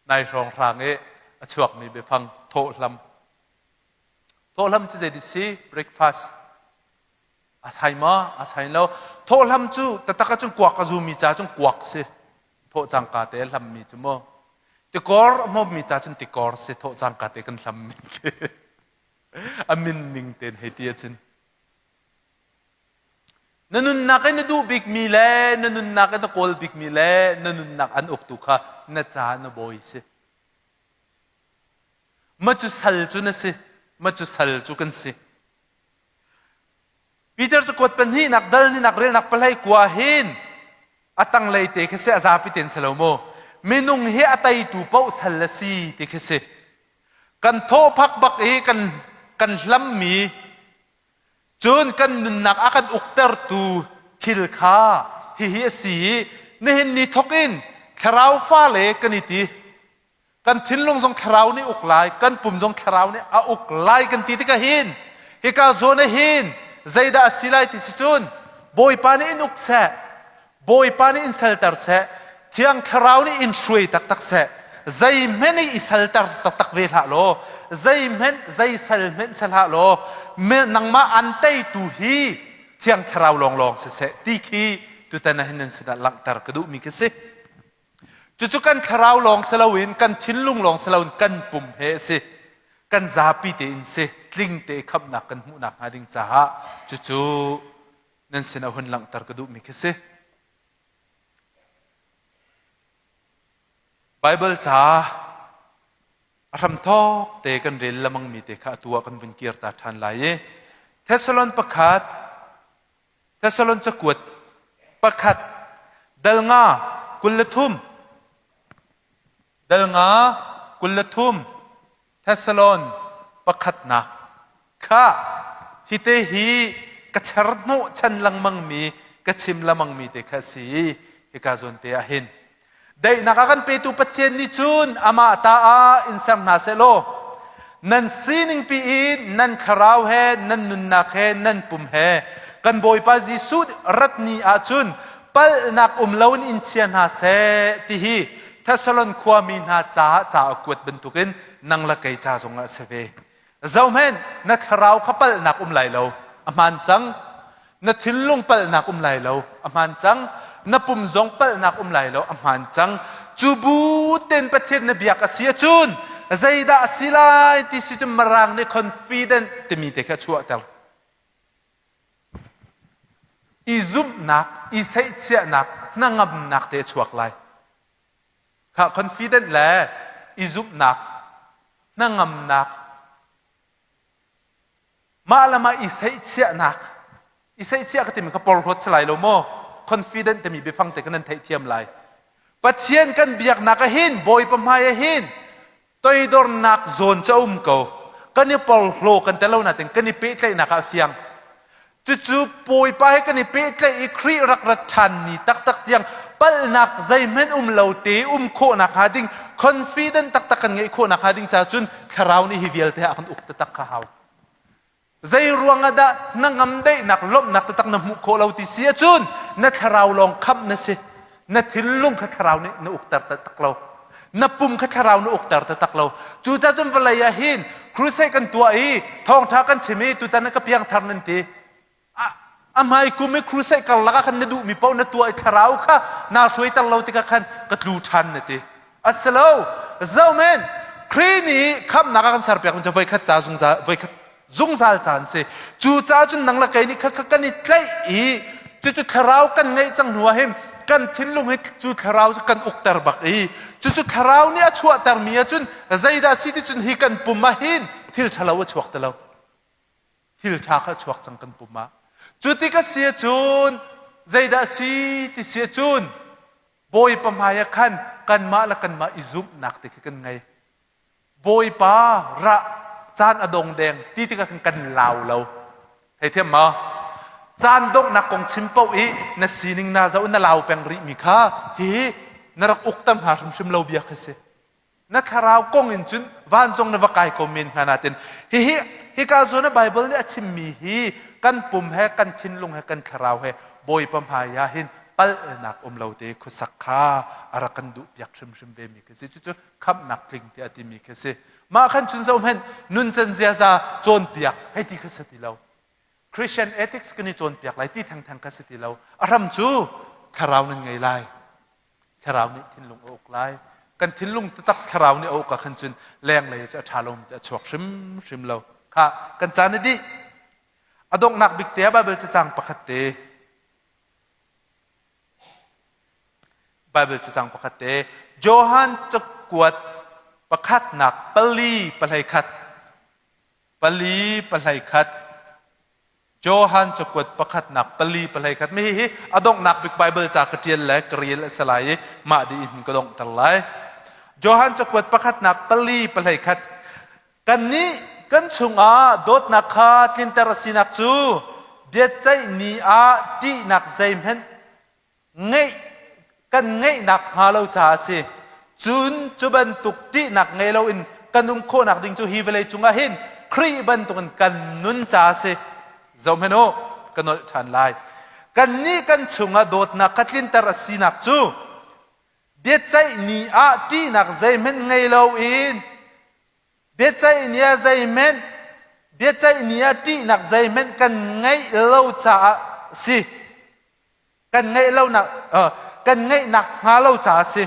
Nai hrawnghrang i a chuakmi biafang thawhhlam. Thawhhlam cu zeiti si? Breakfast. A sai maw? A sai lo. Thawhhlam cu taktak ahcun kuak a zumi ca cun kuak si. Thawh cangka te a hlammi cu mu. Tikor a hmawmmi ca cun tikor si. Thawh cangka te kan hlammi khi. A min ning tein hei ti ahcun. Na nunnak i na duh bikmi le na nunnak i na kawl bikmi le na nunnak an uktu kha na ca na bawi si. Ma cu sal cu na si. Ma cu sal cu kan si. Peter cakuat pahnihnak dal ninak relnak pahlei kua hin a tanglei te khi si a zapi ten si lo mu. Minung hi a teitu paoh sal a si ti khi si. Kan thawhphak bak i kan kan hlammi cun kan nunnak a kan uktertu thil kha hihi a si i nihin ni thawk in thlarau fale kan i ti. Kan thinlung zong thlarau nih uk lai, kan pum zong thlarau nih a uk lai kan ti tikah hin hika zawn ah hin zeidah a si lai ti si cun Bawipa nih in uk seh, Bawipa nih in salter seh, Thiang Thlarau nih in hruai taktak seh. Zeihmanh i salter taktak ve hlah law, zeihmanh zei sal hmanh si hlah law, nangmah an teitu hi Thiang Thlarau lawnglawng siseh ti khi tutan ah hin nan sinah langhter ka duhmi khi si. Cucu kan thlarau lawng si loin kan thinlung lawng si loin kan pum he a si. Kan zapi tein si tling te khamhnak kan hmuhnak hnga ding caah cucu nan sinah hun langhter ka duhmi khi si. Baibal ca a hramthawk te kan rel lemangmi te kha atu ah kan vun kir ta ṭhan lai i Thessalon pakhat Thessalon cakuat pakhat dal nga 23 dal nga 23 Thessalon pakhatnak kha hite hi ka cher hnawh chan lengmangmi ka chim lengmangmi te kha a si i hika zawn te ah hin. Daihnak a kan petu Pathian nih cun amah ta ah in ser hna seh law nan sining pi in nan thlarau he nan nunnak he nan pum he kan Bawipa Jesuh rat ni ahcun palhnak um loin in chia hna seh ti hi Thessalon khuami hna caah ca a kuat bantukin nang le kei ca zongah a si ve. Zohhmanh, na thlarau kha palhnak um lai lo, a hmaan cang. Na thinlung palhnak um lai lo, a hmaan cang. Na pum zong palhnak um lai lo, a hmaan cang. Cu bu ten Pathian na biak a si ahcun zeidah a si lai ti si cun Mirang nih confident timi te kha a chuahter. I zumhnak, i seihchiahnak, hnangamnak te a chuak lai. Kha confident le i zumhnak, hnangamnak, mah le mah i seihchiahnak, i seihchiah ka timi kha porhlawt si lai lo maw? Confident timi biafang te kha nan theihthiam lai. Pathian kan biaknak ah hin, Bawipa hmai ah hin, toidornak zawn cu a um ko. Kan i porhlaw kan tel lo nain kan i pehtlaihnak ah a fiang. Cucu Bawipa he kan i pehtlaih i Khrih rak rat ṭhan ni taktak tiang palhnak zeihmanh um lo te um khawhnak hnga ding confident taktak kan ngeih khawhnak hnga ding caah cun Thlarau nih hi vialte ah a kan uk taktak kha hau. Zei ruang ah dah hnangam daihnak lawmhnak taktak na hmuh khawh lo ti si ahcun na thlarau lawng khamh na si. Na thinlung kha thlarau nih na ukter taktak lo. Na pum kha thlarau na ukter taktak lo. Cucaah cun vawlei ah hin crusade kan tuah i thawngṭha kan chim i tutan ah ka piangthar nan ti. A hmai kum i crusade karlak ah khan na duhmi paoh na tuah i thlarau kha naa hruaiter lo tikah khan ka tlu ṭhan na ti. A si lo. Zohhmanh, Khrih nih khamhnak a kan serpiak mi cu voikhat ca zungzal voikhat zungzal ca an si. Cucaah cun nang le kei nih kha kan i tlaih i cucu thlarau kan ngeih cang hnu ah hin kan thinlung hi cu thlarau cu kan ukter bak i cucu thlarau nih a chuahtermi ahcun zeidah si ti cun hi kan pum ah hin thil ṭhalo a chuak ti lo. Thil ṭha kha a chuak cang kan pum ah. Cu ti ka si ahcun zeidah si ti si ahcun Bawipa hmai ah khan kanmah le kanmah i zumhnak ti khi kan ngei. Bawipa rah caan a dong deng ti tikah khan kan lau lo. Theithiam maw? Caan donghnak kong chim paoh i na sining na zoh na lau peng rihmi kha hihi na rak ukter hna hrimhrim lo bia khi si. Na thlarau kong in cun vancung na va kai ko men hnga natin hihi hika zawn ah Bible nih a chimmi hi kan pum he kan thinlung he kan thlarau he Bawipa hmai ah hin palhnak um lo te khuasak kha a rak kan duh piak hrimhrim ve mi khi si. Cucu khamhnak tling tiah timi khi si. Mah khan cun zohhmanh nuncan ziaza cawnpiak hei ti kha si ti lo. Christian ethics kan i cawnpiak lai ti thengtheng kha si ti lo. A hram cu thlarau nan ngei lai. Thlarau nih thinlung a uk lai. Kan thinlung taktak thlarau nih a uk ah khan cun lenglei cu a ṭha lomi cu a chuak hrimhrim lo. Kha kan caan a dih. A donghnak bik te ah Baibal cacang pakhat te Baibal cacang pakhat te Johan cakuat pakhatnak pali pahlei khat pali pahlei khat Johan cakuat pakhatnak pali pahlei khat mi hi a donghnak bik Bible ca ka ṭial le ka rel a si lai i mah dih in ka donghter lai. Johan cakuat pakhatnak pali pahlei khat kannih kan chungah dawtnak kha tlinter a sinak cu biaceih ni ah ṭihnak zeihmanh ngeih kan ngeihnak hnga lo caah a si. Cun cu bantuk ṭihnak ngei loin kan um khawhnak ding cu hi vawlei cungah hin Khrih bantukin kan nun caah a si. Zohhmanh u, ka nolh ṭhan lai. Kannih kan chungah dawtnak kha tlinter a sinak cu biaceih ni ah ṭihnak zeihmanh ngei loin biaceih ni ah zeihmanh biaceih ni ah ṭihnak zeihmanh kan ngeih lo caah si. Kan ngeih lonak kan ngeihnak hnga lo caah a si.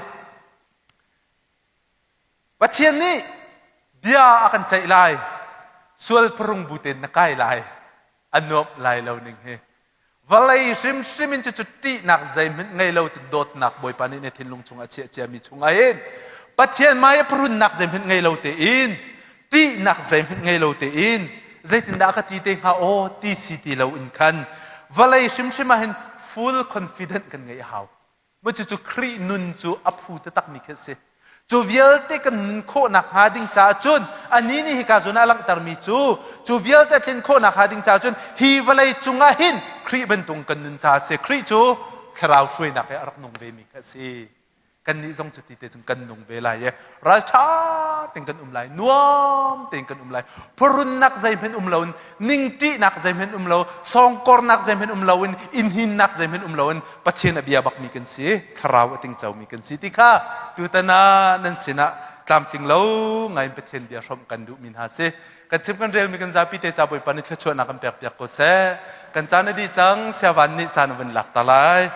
Pathian nih bia a kan ceih lai. Sual pharung bu tein na kai lai. A nuamh lai lo ning hi. Vawlei hrimhrim in cucu ṭihnak zeihmanh ngei lo ti dawtnak Bawipa nih na thinlung chungah a chiah ciami chungah hin Pathian hmai a pharunnak zeihmanh ngei lo tein ṭihnak zeihmanh ngei lo tein zeitindah ka ti te hnga aw ti si ti lo in khan vawlei hrimhrim ah hin full confident kan ngeih a hau. Mu cucu Khrih nun cu a phu taktakmi khi a si. Cu vialte kan nun khawhnak hnga ding caah cun anih nih hika zawn ah a langhtermi cu cu vialte tlin khawhnak hnga ding caah cun hi vawlei cungah hin Khrih bantuk kan nun caah a si. Khrih cu thlarau hruainak he a rak nung vemi kha a si. Kannih zong cuti te cun kan nung ve lai i ralṭha tein kan um lai, nuam tein kan um lai. Phurunnak zeihmanh um loin, ningṭihnak zeihmanh um lo, sawngkornak zeihmanh um loin, innhinnak zeihmanh um loin Pathian a bia bakmi kan si, thlarau a tingcomi kan si ti kha tutan ah nan sinah tlamtling lo ngai in Pathian bia hrawmh kan duhmi hna si. Kan chim kan relmi kan zapi te ca Bawipa nih thluachuahnak kan pek piak ko seh. Kan caan a dih cang, siavan nih caan a vun lak ta lai.